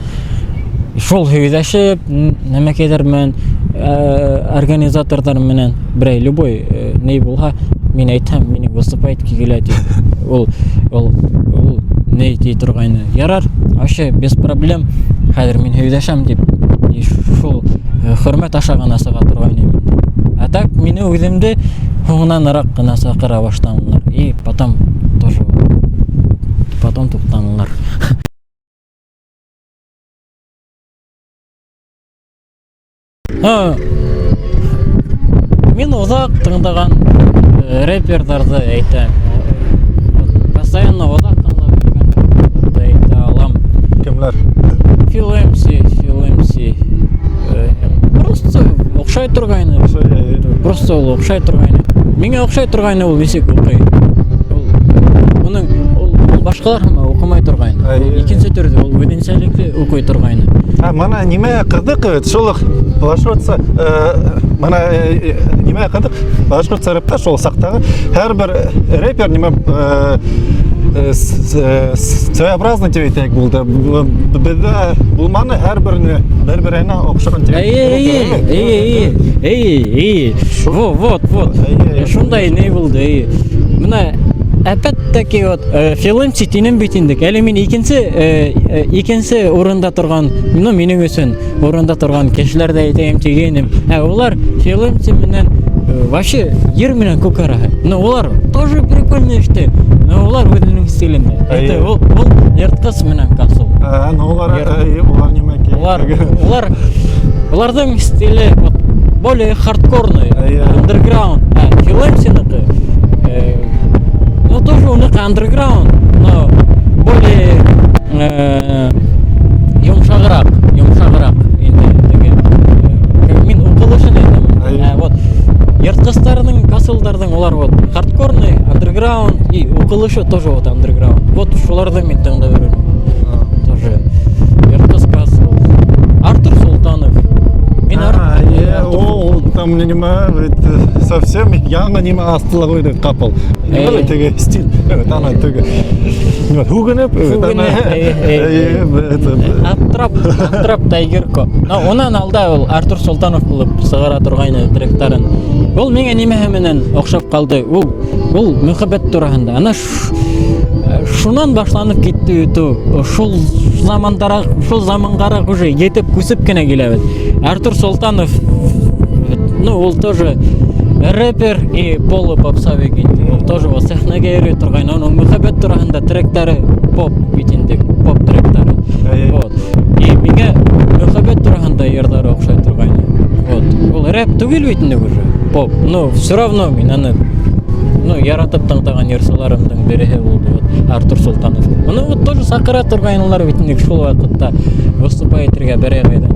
Шул һөйләшеп, нәмәкәйҙәр менән, организаторҙар менән берәй любой ни булһа, мин әйтһәм, минең выступать килә тип. Ул ни ти торғайны. Ярар, вообще без проблем. Хәҙер мин һөйләшәм тип. И шул хөрмәт аша ғына сыға торғайны инде. А так мине үҙемде һуңнаныраҡ ҡына саҡыра башланылар. И потом тоже потом туҡтанылар. Но мин оҙаҡ тыңлаған рэперҙарҙы әйтәм. Вот постоянно оҙаҡ тыңлап йөрөгән рэперҙарҙы әйтә алам. Кемләр? Фил MC, Фил MC. Просто оҡшай торғайны. Просто ул оҡшай торғайны. Миңә оҡшай торғайны ул нисек уҡый. Ул уның ул башҡалар һымаҡ уҡымай торғайны. Ул икенсе төрлө, ул үҙенсәлекле уҡый торғайны. А мына нимә ҡыҙыҡ бит, шул уҡ башҡортса, мына нимә ҡыҙыҡ, башҡортса рэпта шул саҡтағы һәр бер рэпер нимә своеобразный тип әйтәйек булды. Беҙҙә булманы һәр берене бер-береһенә оҡшаған тип. Эйе, эйе, эйе, эйе, эйе. Во, вот, вот. Эйе. Шундай ни булды, эйе. Мына опять-таки вот Фил MC тинем бит инде. Әле мин икенсе урында торған, ну, минең өсөн урында торған кешеләрҙе әйтәйем тигәйнем. Ә улар Фил MC менән вообще ер менән күк араһы. Но улар тоже прикольно эште. Но улар үҙенең стилендә. Эйе. Это ул йыртҡыс менән Касл. А, ну улар нимә кирәк? Уларҙың стиле вот более хардкорный, Эйе. андерграунд. А Фил MC-ныҡы, ну, тоже уныҡы андерграунд, но более йомшағыраҡ инде теге. Мин уҡылышын әйтәм. Эйе. Вот йыртҡыстарҙың, Каслдарҙың улар вот хардкорный, андерграунд и уҡылышы тоже вот андерграунд. Вот шуларҙы мин тыңлап йөрөм. Тоже Йыртҡыс, Касл. Артур Султанов. Мин А, е, Артур ул там нимә бит, совсем яңы нимә астыла ҡуйҙы ҡапыл. Нимә Эйе. теге стиль, evet, ана теге. Нимә һүгенеп, evet, ана. Һүгенеп, эйе, эйе. Эйе, это Аптырап, аптырап Тайгерко. Но унан алда ул Артур Султанов булып сығара торғайны тректарын. Ул миңә нимәһе менән оҡшап ҡалды? Ул мөхәббәт тураһында. Ана шунан башланып китте өтү. Шул замандараҡ, шул заманғараҡ уже етеп күсеп кенә киләбеҙ. Артур Султанов, ну, ул тоже рэпер и полупопсовик инде. Ул тоже вот сәхнәгә йөрөй торғайны. Уның мөхәббәт тураһында тректары поп бит инде, поп тректары. Эйе. Вот. И миңә мөхәббәт тураһында йырҙары оҡшай торғайны. Вот. Ул рэп түгел бит инде уже, поп. Но все равно мин аны, ну, яратып тыңлаған йырсыларымдың береһе булды вот Артур Султанов. Уны вот тоже саҡыра торғайнылар бит инде шул ваҡытта выступать итергә берәй ҡайҙан.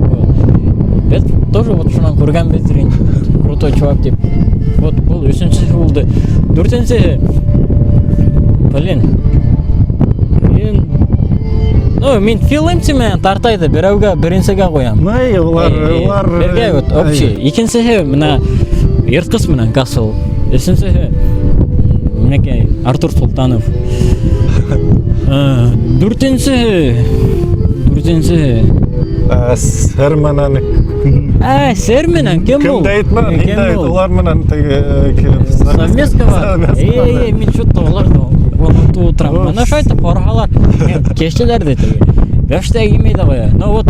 Вот. Беҙ тоже вот шунан күргәнбеҙҙер инде. Крутой чувак тип. Вот был өсөнсөһө булды. Дүртенсеһе, блин. Мин, ну, мин Фил MC менән тартайды, берәүгә беренсегә ҡуям. Ну, эйе, улар Бергә вот общий. Икенсеһе мына Йыртҡыс менән Касл. Өсөнсөһө минекей Артур Султанов. Дүртенсеһе. Сер менән Ә, Сер менән кем ул? Кем дә әйтмә, Кем мин дә ул? улар менән теге килеп Совместка бар. Совместка. Эй, эй, мин что-то уларҙы онотоп ултырам. Мына шулайтып ҡараһалар, кешеләр ҙә теге. Башта килмәй ҙә ҡуя. Но вот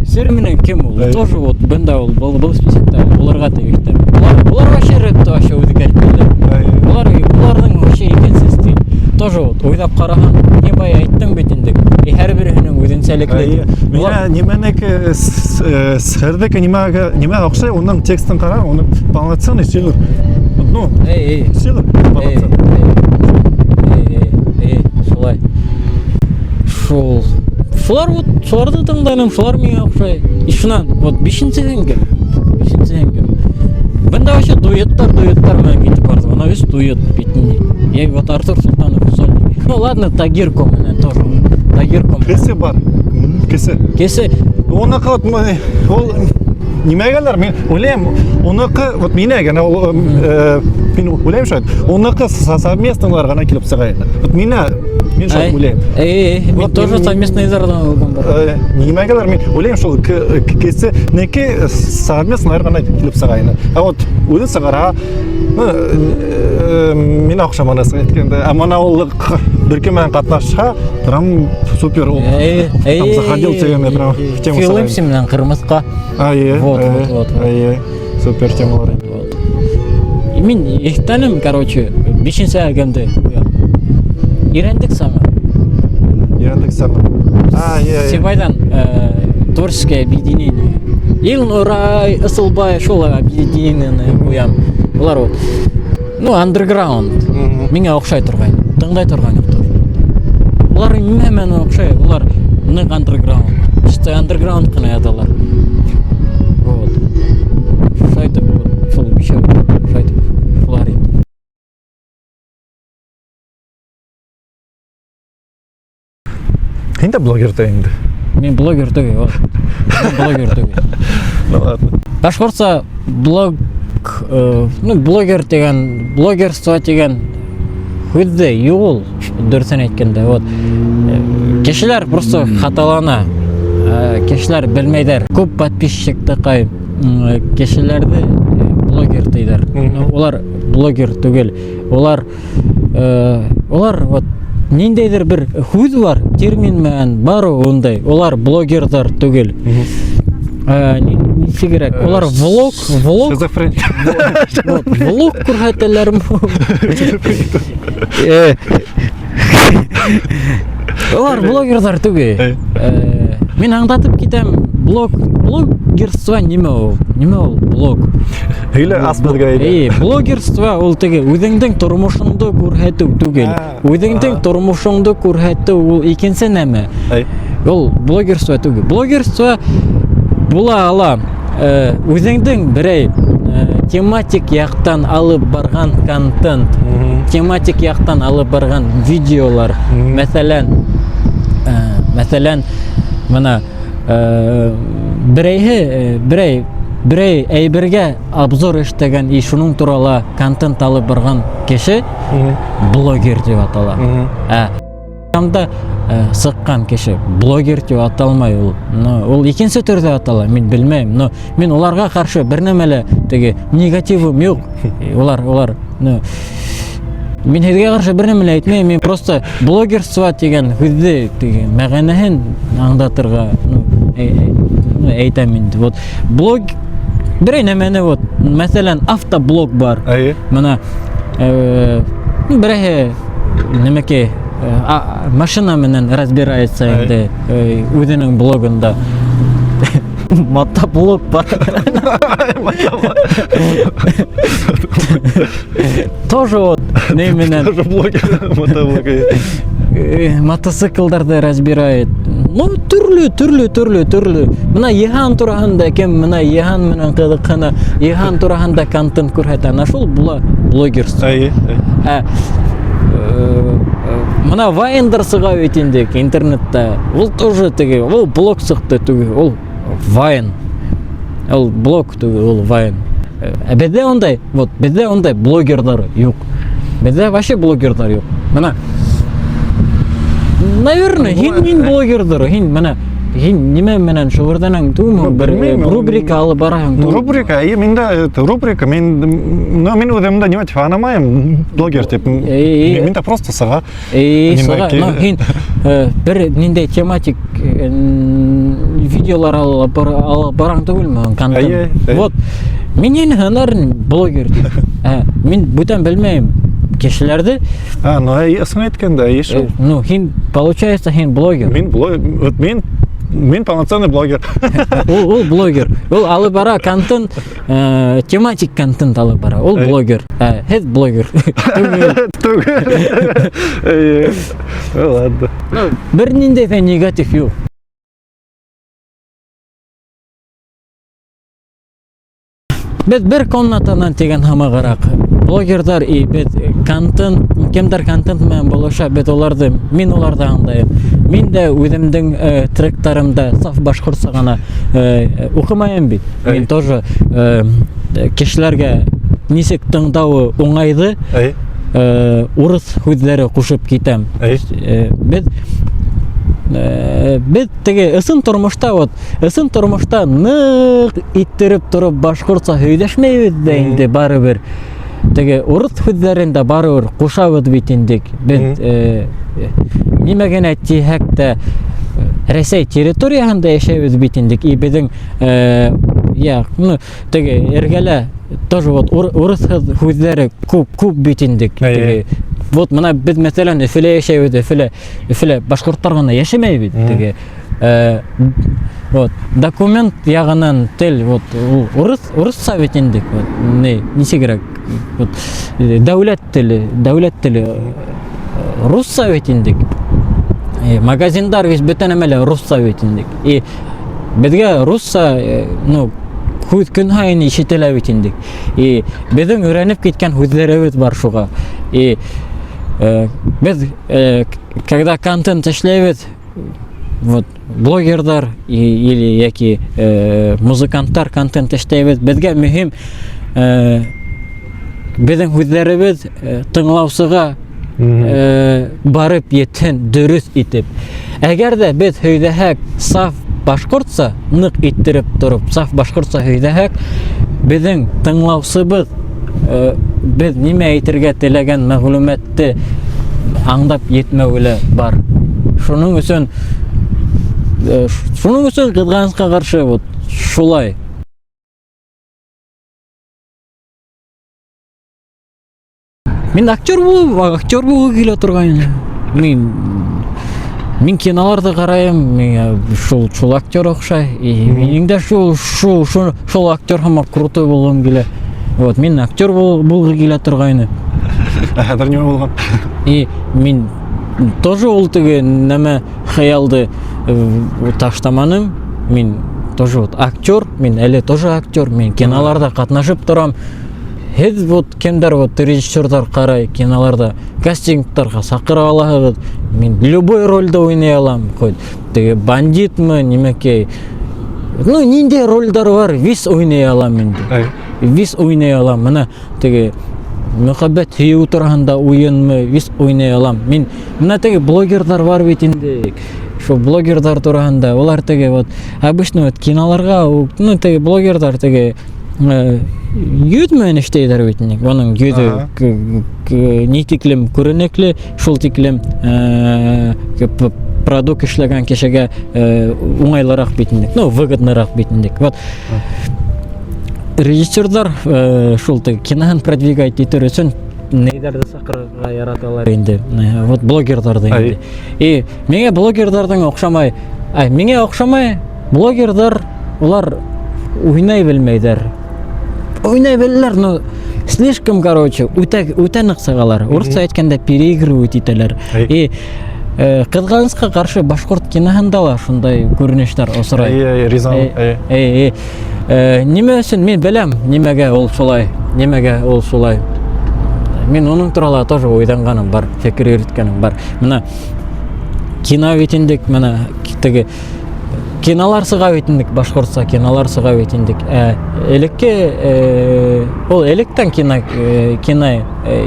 Сер менән кем ул? Әй. Тоже вот бында ул был списокта уларға тейештер. Улар вообще рэпты вообще үҙгәрттеләр. Әй. Уларҙың вообще икенсе стиль. Тоже вот уйлап ҡараһаң, не бая әйттең бит инде. И һәр береһенең үҙенсәлекле. Әйе. Улар Миңә нимәнеке Серҙеке нимәгә оҡшай, уның текстын ҡара, уның полноценный шиғыр. Ну, Эй, эй. шиғыр Эй, полноценный. эй, эй, эй, шулай. Шул. Шулар вот, шуларҙы тыңлайым, шулар миңә оҡшай. И шунан, вот бишенсеһен кем? Бишенсеһен кем? Бында вообще дуэттар менән китеп барҙы. Бына өс дуэт бит инде. Я вот Артур Султанов сольник. Ну ладно, Тагирко менән тоже. Тагирко менән. Кесе бар. Кесе. Кесе. Уныҡы вот ул нимәгәлер мин уйлайым, уныҡы вот минә генә ул мин уйлайым шулай. Уныҡы совместныйлар ғына килеп сыға инде. Вот мин шулай уйлайым. Эй, эй, мин Вот тоже совместныйҙарҙан алған бар. Нимәгәлер мин уйлайым шул кесе неке совместныйлар ғына килеп сыға инде. Ә вот үҙе сығара, ну, мин оҡшаманы әйткәндә. Ә мына ул бер кем менән ҡатнашһа, прям супер ул. Эй, эй, Там заходил тигәндә прям в тему Фил сығара. MC менән Ҡырмыҫҡа. Ай, Вот, ай, вот, вот, вот. ай, супер темалар. Вот. И мин иҫтәнем, короче, бишенсе әгәмде. Өйрәндек сама. Өйрәндек сама. А, е, е. Сибайҙан Творческое объединение. Илнурай, Ысылбай, шул объединение ҡуям. Улар вот, ну, андерграунд. Миңә оҡшай торғайны, тыңлай торғайны тоже. Улар нимә менән оҡшай? Улар ныҡ андерграунд. Чисто андерграунд ҡына яҙалар. Вот. Шулай итеп, вот, шул бишәү, шулай итеп, шулар инде. Һин дә блогер да инде. Мин блогер түгел, вот. Мин блогер түгел. Ну ладно. Башҡортса блог, ну, блогер тигән, блогерство тигән һүҙ ҙә юҡ ул, дөрөҫөн әйткәндә. Вот. Кешеләр просто хаталана. Кешеләр белмәйҙәр. Күп подписчиктыҡай кешеләрҙе блогер тиҙәр. Но улар блогер түгел. Улар вот ниндәйҙер бер һүҙ бар, термин менән бар ундай. Улар блогерҙар түгел. Нисегерәк? Улар влог, Шизофреник. вот, влог күрһәтәләрме? Улар блогерҙар түгел. Мин аңлатып китәм, блогерство нимә ул? Нимә ул блог? Һөйлә ас беҙгә әйҙә. Эй, блогерство ул теге үҙеңдең тормошоңдо күрһәтеү түгел. Үҙеңдең тормошоңдо күрһәтеү ул икенсе нәмә. Ул блогерство түгел. Блогерство була ала, үҙеңдең берәй тематик яҡтан алып барған контент, тематик яҡтан алып барған видеолар. Мәҫәлән, мына, берәй әйбергә обзор эшләгән и шуның турала контент алып барған кеше блогер тип атала. Ә Инстаграмда сыҡҡан кеше блогер тип аталмай ул. Но ул икенсе төрҙә атала, мин белмәйем. Но мин уларға ҡаршы бер нәмә лә теге негативым юҡ. Улар, ну, мин һеҙгә ҡаршы бер нәмә лә әйтмәйем. Мин просто блогерство тигән һүҙҙе теге мәғәнәһен аңлатырға, ну, әйтәм инде. Вот блог берәй нәмәне вот, мәҫәлән, автоблог бар. Мына, берәйһе нәмәкәй, машина менән разбирается инде, үҙенең блогында. Мотоблог бар. Тоже вот ни менән. Тоже блогер, мотоблог. Мотоциклдарҙы разбирает. Ну, төрлө, төрлө, төрлө, төрлө. Мына Йыһан тураһында кем, мына Йыһан менән ҡыҙыҡһына, Йыһан тураһында контент күрһәтә. Ана шул була блогерство. Мына вайндар сыға бит инде интернетта. Ул тоже теге, ул блог сыҡты түгел, ул вайн. Ул блог түгел, ул вайн. Беҙҙә ундай, вот, беҙҙә ундай блогерҙар юҡ. Беҙҙә вообще блогерҙар юҡ. Мына, наверное, һин мин блогерҙар, һин мына, һин нимә менән шөғөлләнәң түгелме? Ну, Бер, белмәйем, рубрика алып бараһың Ну, түгелме? рубрика, и мин дә, это, рубрика, мин, ну, мин үҙемде нимә тип һанамайым, блогер тип. Мин дә просто сыға. Эй, Нимә сыға. ки- Ну, һин, бер ниндәй тематик, видеолар алып бараң түгелме? Контент. Әйе, әйе. Вот. Мин һине һанар инем блогер тип. Мин бүтән белмәйем кешеләрҙе. А, ну, әй, ысын әйткәндә, әй, шул. Ну, һин, получается, һин блогер. Мин блогер, вот мин, мин полноценный блогер. Ул блогер. Ул алып бара контент, тематик контент алып бара. Ул Әй. блогер. Һеҙ блогер. Түгел. Түгел. Әй, ладно. Ну, бер ниндәй ҙә негатив юҡ. Беҙ бер комнатанан тигән һымағыраҡ блогерҙар и беҙ контент, кемдәр контент менән булыша, беҙ уларҙы, мин уларҙы аңлайым. Мин дә үҙемдең, тректарымда саф башҡортса ғына, уҡымайым бит. Әй. Мин тоже, кешеләргә нисек тыңдауы уңайҙы, Әй. Урыҫ һүҙҙәре ҡушып китәм. Әй. Беҙ теге ысын тормошта, вот, ысын тормошта ныҡ иттереп тороп башҡортса һөйләшмәйбеҙ ҙә инде барыбер. Теге урыҫ һүҙҙәрен дә барыбер ҡушабыҙ бит инде. Беҙ, нимә генә тиһәк тә, Рәсәй территорияһында йәшәйбеҙ бит инде. И беҙҙең, я, ну, теге эргәлә тоже вот урыҫ һүҙҙәре күп, күп бит инде. Әйе. Теге, вот мына беҙ, мәҫәлән, Өфөлә йәшәйбеҙ, Өфөлә башҡорттар ғына йәшәмәй бит. Теге Вот документ яғынан тел вот ул урыҫ урыҫса бит инде вот ни нисегерәк вот дәүләт теле дәүләт теле русса бит инде. Магазиндар весь бөтә нәмә лә русса бит инде. И беҙгә русса ну һүҙ көн һайын ишетелә бит инде. И беҙҙең өйрәнеп киткән һүҙҙәребеҙ бар шуға. И беҙ когда контент эшләйбеҙ, вот блогерҙар или йәки музыканттар контент эшләйбеҙ, беҙгә мөһим беҙҙең һүҙҙәребеҙ тыңлаусыға барып етһен дөрөҫ итеп. Әгәр ҙә беҙ һөйҙәһәк саф башҡортса, ныҡ иттереп тороп, саф башҡортса һөйҙәһәк, беҙҙең тыңлаусыбыҙ беҙ нимә әйтергә теләгән мәғлүмәтте аңлап етмәүе лә бар. Шуның өсөн ҡыҙғанысҡа ҡаршы вот шулай. Мин актер булғы килә торғайны. Мин киноларҙы ҡарайым, миңә шул актер оҡшай. И минең дә шул актер һымаҡ крутой булғым килә. Вот мин актер булғы килә торғайны. Ә хәҙер нимә булған? И мин тоже ул теге нәмә хыялды таштаманым. Мин тоже вот актер, мин әле тоже актер, мин киноларҙа ҡатнашып торам. Һеҙ вот кемдәр вот режиссерҙар ҡарай киноларҙа кастингтарға саҡыра алаһығыҙ. Мин любой ролдә уйнай алам. Хоть теге бандитмы, нимәкәй. Ну, ниндәй ролдәр бар, вис уйнай алам инде. Вис уйнай алам. Мына теге мөхәббәт һөйөү тураһында уйынмы, вис уйнай алам. Мин мына теге блогерҙар бар бит инде. Шул блогерҙар тураһында улар теге вот обычно вот киноларға ну теге блогерҙар теге йөҙ менән эшләйҙәр бит инде. Уның йөҙө ни тиклем күренекле, шул тиклем продукт эшләгән кешегә уңайлыраҡ бит инде. Ну, выгодныраҡ бит инде. Вот режиссерҙар шул теге киноһын продвигать итер өсөн нейҙәрҙе саҡырырға яраталар инде. Вот блогерҙарҙы инде. И миңә блогерҙарҙың оҡшамай, ай, миңә оҡшамай блогерҙар улар уйнай белмәйҙәр. Уйнай беләләр, но слишком, короче, үтә ныҡ сығалар. Урыҫса әйткәндә переигрывать итәләр. И ҡыҙғанысҡа ҡаршы башҡорт киноһында ла шундай күренештәр осрай. Әй, риза. Эй. Нимә өсөн мин беләм, нимәгә ул шулай, нимәгә ул шулай. Мин уның турала тоже уйланғаным бар, фекер йөрөткәнем бар. Мына кино бит инде, мына теге кинолар сыға бит инде, башҡортса кинолар сыға бит инде. Элекке ул электән кино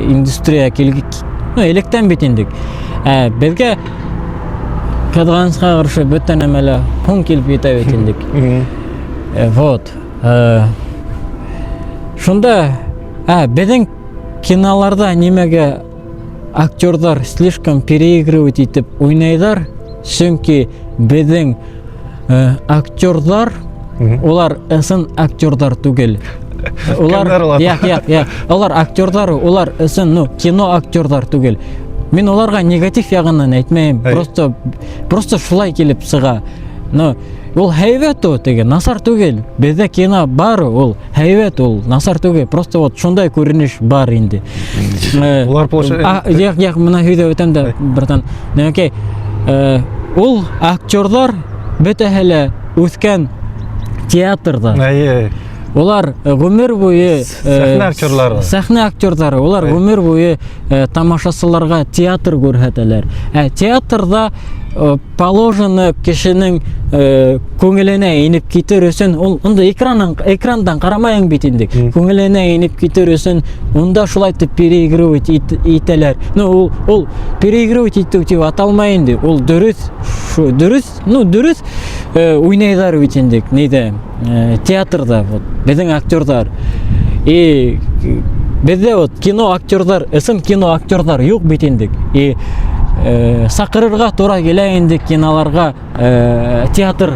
индустрия килге, ну, электән бит инде. Беҙгә ҡыҙғанысҡа ҡаршы бөтә нәмә лә һуң килеп етә бит инде. Вот. Шунда, беҙҙең киноларҙа нимәгә актерҙар слишком переигрывать итеп уйнайҙар, сөнки беҙҙең актерҙар улар ысын актерҙар түгел. Улар, Кемдәр улар? Яҡ. Улар актерҙар, улар ысын, ну, кино актерҙар түгел. Мин уларға негатив яғынан әйтмәйем, просто шулай килеп сыға. Но ул һәйбәт ул теге, насар түгел. Беҙҙә кино бар, ул һәйбәт ул, насар түгел. Просто вот шундай күренеш бар инде. Улар получается Яҡ, мына һөйләп үтәм дә, братан. Нәмәкәй, ул актерҙар бөтәһе лә үҫкән театрҙа. Әй. Улар ғүмер буйы Сәхнә актерҙары. Сәхнә актерҙары, улар ғүмер буйы тамашасыларға театр күрһәтәләр. Ә театрҙа положено кешенең күңеленә инеп китер өсөн, ул унда экрандан ҡарамайың бит инде. Күңеленә инеп китер өсөн унда шулай итеп переигрывать итәләр. Ну, ул переигрывать итеү тип аталмай инде. Ул дөрөҫ, шу, дөрөҫ, ну, дөрөҫ уйнайҙар бит инде. Нейҙә? Театрҙа вот беҙҙең актерҙар. И беҙҙә вот кино актерҙар, ысын кино актерҙар юҡ бит инде. И саҡырырға тура килә инде киноларға театр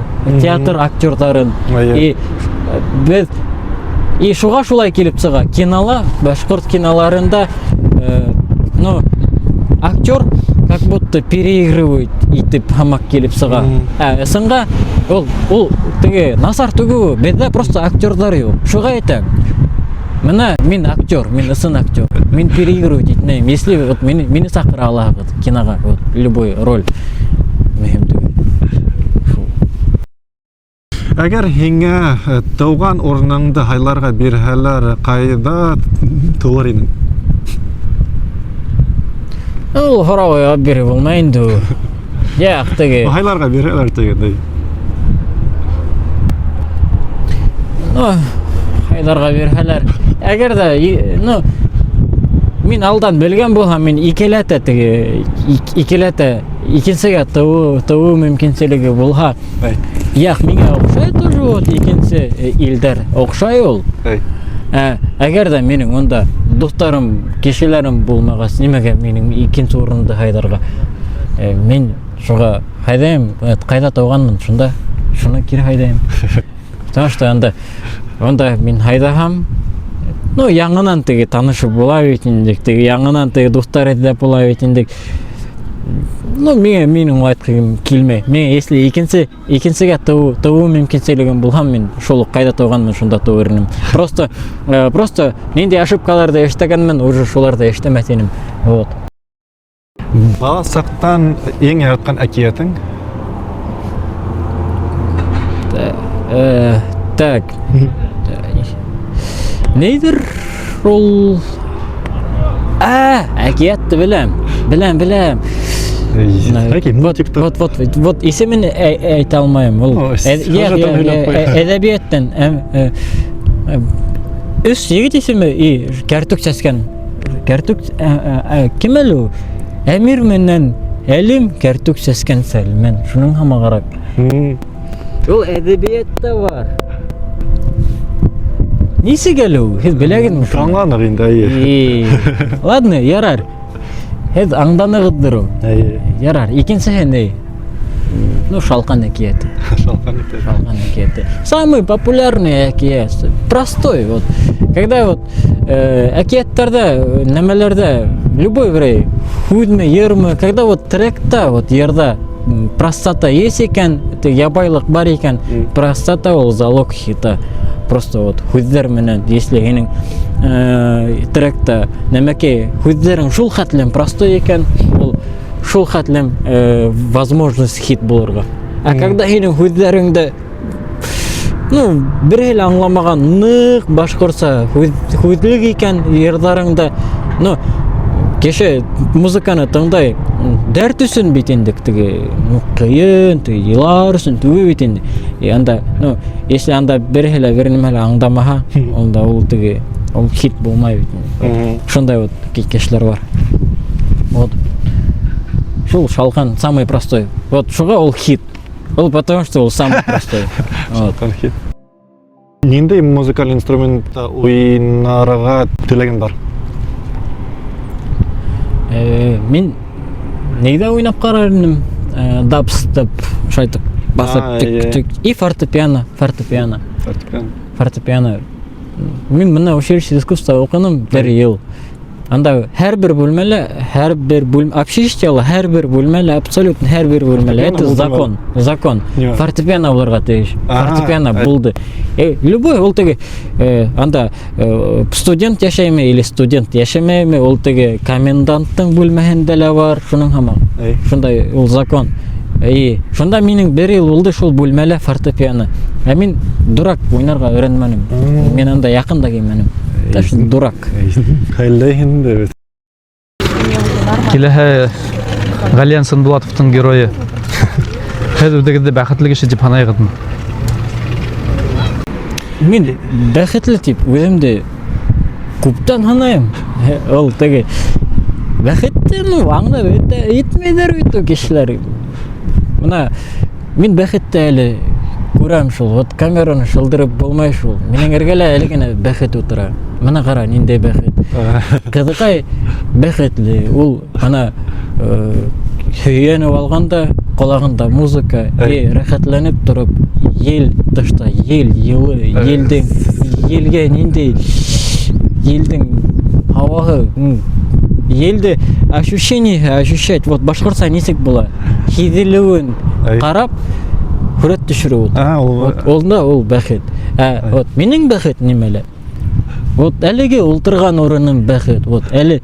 актерҙарын. И беҙ и шуға шулай килеп сыға. Кинола, башҡорт киноларында ну, актер как Как будто переигрывают итеп һымаҡ килеп сыға. Ә ысынға ул теге насар түгел, беҙҙә просто актерҙар юҡ. Шуға әйтәм. Мына мин актер, мин ысын актер. Мин переигрывать итмәйем. Если вот мине саҡыра алаһығыҙ киноға, вот любой роль мөһим түгел. Шул. Әгәр һиңә тыуған урыныңды һайларға бирһәләр, ҡайҙа тыуыр инең? Ул һорауға яуап биреп булмай инде ул. Яҡ теге. Һайларға бирһәләр тигәндәй. Ну, һайларға бирһәләр. Әгәр ҙә, ну, мин алдан белгән булһам, мин икеләтә теге, икеләтә икенсегә тыуыу мөмкинселеге булһа. Яҡ, миңә оҡшай тоже вот икенсе илдәр оҡшай ул. Әгәр ҙә минең унда дуҫтарым, кешеләрем булмағас, нимәгә минең икенсе урынды һайларға? Мин шуға һайҙайым, ҡайҙа тыуғанмын, шунда шуны кире һайҙайым. Потому что унда мин һайҙаһам, ну, яңынан теге танышып була бит инде, теге яңынан теге дуҫтар эҙләп була бит инде. Ну, миңә минең улайтҡым килмәй. Миңә если икенсегә тыуыу мөмкинселегем булһа, мин шул уҡ ҡайҙа тыуғанмын, шунда тыуыр инем. Просто ниндәй ошибкаларҙы эшләгәнмен, уже шуларҙы эшләмәҫ инем. Вот. Бала саҡтан иң яратҡан әкиәтең? Так. Нейҙер ул? Әкиәтте беләм. Беләм, беләм. Әки, мультикты. Вот, вот, вот, вот исемен әйтә алмайым. Ул О, сюжетын һөйләп ҡуй. Әҙәбиәттән, өс егет исеме и кәртүк сәскән. Кәртүк, кем әле ул? Әмир менән Әлим кәртүк сәскән Сәлмән. Шуның һымағыраҡ. Ул әҙәбиәттә бар. Нисек әле ул? Һеҙ беләгеҙме шуны? Аңланыҡ инде, эйе. Ладно, ярар. Һеҙ аңланығыҙҙыр ул. Эйе. Ярар. Икенсеһе ни? Ну, Шалҡан әкиәте. Шалҡан әкиәте. Шалҡан әкиәте. Самый популярный әкиәт. Простой. Вот. Когда вот әкиәттәрҙә, нәмәләрҙә, любой берәй һүҙме, йырмы, когда вот тректа, вот йырҙа простота есть икән, теге ябайлыҡ бар икән, простота ул залог хита. Просто вот һүҙҙәр менән, если һинең тректа нәмәкәй һүҙҙәрең шул хәтлем простой икән, ул шул хәтлем возможность хит булырға. А когда һинең һүҙҙәреңдә, ну, береһе лә аңламаған ныҡ башҡортса һүҙлек икән йырҙарыңда, ну, кеше музыканы тыңдай, дәрт өсөн бит инде, теге, ну, ҡыйын, теге йылар өсөн түгел бит инде. И анда, ну, если анда береһе лә бер нимә лә аңламаһа, унда ул теге, ул хит булмай бит инде. Шундай вот кешеләр бар. Вот. Шул Шалҡан самый простой. Вот шуға ул хит. Ул потому что ул самый простой. Вот. Шалҡан хит. Ниндәй музыкаль инструментта уйнарға теләгең бар? Мин нейҙә уйнап ҡарар инем? Дабстеп, шайтып баҫып, тик, тик. И фортепиано, фортепиано. Фортепиано. Фортепиано. Мин бына училище искусства уҡыным бер йыл. Анда һәр бер бүлмәлә, һәр бер бүлмә, общежитиела һәр бер бүлмәлә, абсолютно һәр бер бүлмәлә. Фортепиано Это булдымы? закон, закон. Нимә? Фортепиано булырға тейеш. Фортепиано булды. Любой ул теге, анда студент йәшәйме или студент йәшәмәйме, ул теге коменданттың бүлмәһендә лә бар, шуның һымаҡ. Шундай ул закон. И шунда минең бер йыл булды шул бүлмәлә фортепиано. Ә мин дурак уйнарға өйрәнмәнем. Мин анда яҡын да килмәнем. Так что дурак. Хәлле инде бит. Киләһе Ғәлиән Сынбулатовтың геройы. Һеҙ үҙегеҙҙе бәхетле кеше тип һанайһығыҙмы? Мин бәхетле тип үҙемде күптән һанайым. Ул теге бәхетте, ну, аңлап етмәйҙәр бит ул кешеләр. Бына мин бәхетте әле күрәм шул. Вот камераны шылдырып булмай шул. Минең эргәлә әле генә бәхет ултыра. Бына ҡара, ниндәй бәхет. Ҡыҙыҡай бәхетле. Ул ана һөйәнеп алғанда ҡолағында музыка, и рәхәтләнеп тороп, ел тышта, ел йылы, елгә ниндәй, елдең һауаһы, Елде ощущение ощущать, вот башҡортса нисек була? Һиҙелеүен Әй. ҡарап һүрәт төшөрөү. А, ул Вот, ул да ул бәхет. Ә, вот минең бәхет нимәлә? Вот әлеге ултырған урыным бәхет. Вот әле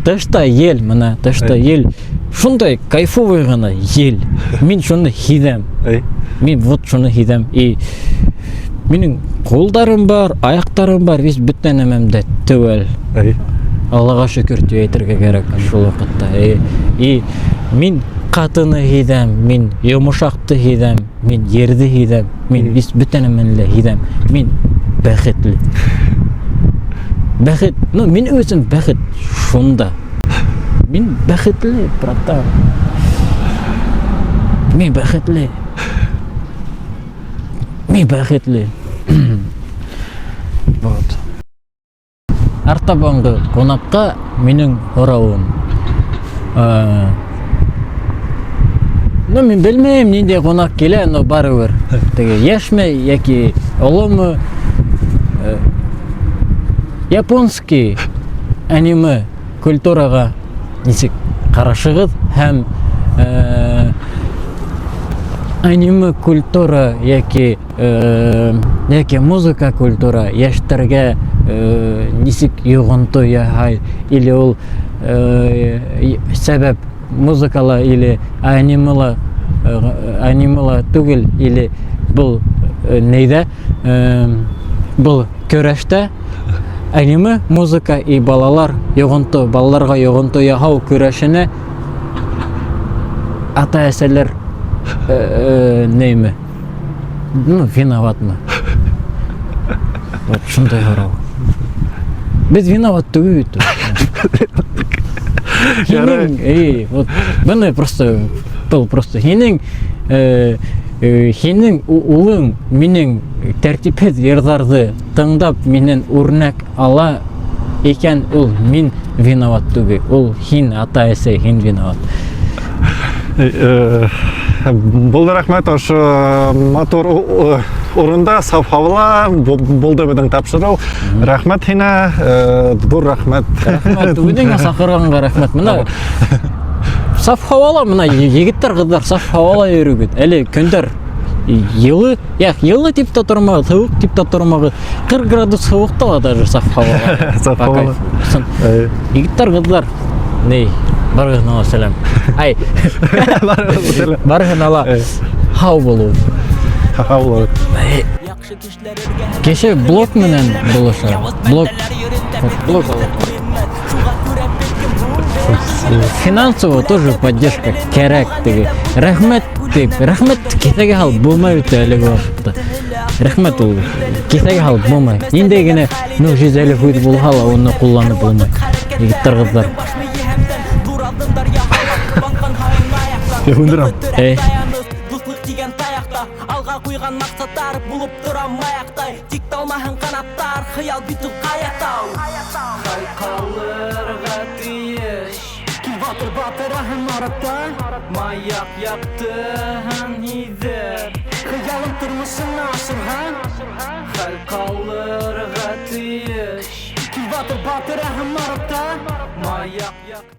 тышта ел, мына тышта Әй. ел. Шундай кайфовый ғына ел. Мин шуны һиҙәм. Әй. Мин вот шуны һиҙәм. И минең ҡулдарым бар, аяҡтарым бар, весь бөтә нәмәм дә теүәл. Әй. Аллаға шөкөр тип әйтергә кәрәк шул ваҡытта. И мин ҡатыны һиҙәм, мин йомшаҡты һиҙәм, мин ерҙе һиҙәм, мин весь бөтә нәмәне лә һиҙәм. Мин бәхетле. Бәхет, ну, минең өсөн бәхет шунда. Мин бәхетле, братан. Мин бәхетле. Мин бәхетле. Вот. Артабанғы ҡунаҡҡа минең һорауым. Ну, мин белмәйем, ниндәй ҡунаҡ килә, но барыбер. Теге йәшме йәки оломо? Японский аниме культураға нисек ҡарашығыҙ һәм аниме культура йәки музыка культура йәштәргә нисек йоғонто яһай, или ул сәбәп музыкала или анимела түгел, или был нейҙә был көрәштә аниме, музыка и балалар йоғонто, балаларға йоғонто яһау көрәшенә ата-әсәләр нейме? Ну, виноватмы? Вот шундай һорау. Беҙ виноват түгел бит. Һинең, эй, вот быны просто был просто һинең һинең улың минең тәртипһеҙ йырҙарҙы тыңдап минән үрнәк ала икән, ул мин виноват түгел. Ул һин, ата-әсәй, һин виноват. Булды, рәхмәт, ошо матур урында, саф һауала булды беҙҙең тапшырыу. Рәхмәт һиңә, ҙур рәхмәт. Рәхмәт, үҙеңә саҡырғанға рәхмәт. Мына саф һауала, мына егеттәр, ҡыҙҙар саф һауала йөрөгөҙ. Әле көндәр йылы, яҡ, йылы тип тә тормағыҙ, һыуыҡ тип тә тормағыҙ. 40 градус һыуыҡта ла даже саф һауала. Саф По һауала. кайфу. Егеттәр, ҡыҙҙар, ней, барығыҙына ла сәләм. Ай, барыһына ла һау булыу. Һау булығыҙ. Яҡшы кешеләр эргәһендә Кеше блок менән булыша. Блок. Блок. Шуға күрә беҙ кем һуң? Финансово тоже поддержка кәрәк теге. Рәхмәт тип, рәхмәт киҫәгә һалып булмай бит әлеге ваҡытта. Рәхмәт ул киҫәгә һалып булмай. Ниндәй генә мөғжизәле һүҙ булһа ла, уны ҡулланып булмай. Егеттәр, ҡыҙҙар. Һүндерәм. Эй. Дуҫлыҡ тигән таяҡта алға ҡуйған маҡсаттар булып тора маяҡтай, тик талмаһын ҡанаттар, хыял бит ул ҡаятау ҡалырға тейеш. Батыр батыраһын арата, маяҡ яҡтыһын һиҙер, хыялың тормошона ашырған хәл ҡалырға тейеш. Батыр батыраһын арата, маяҡ.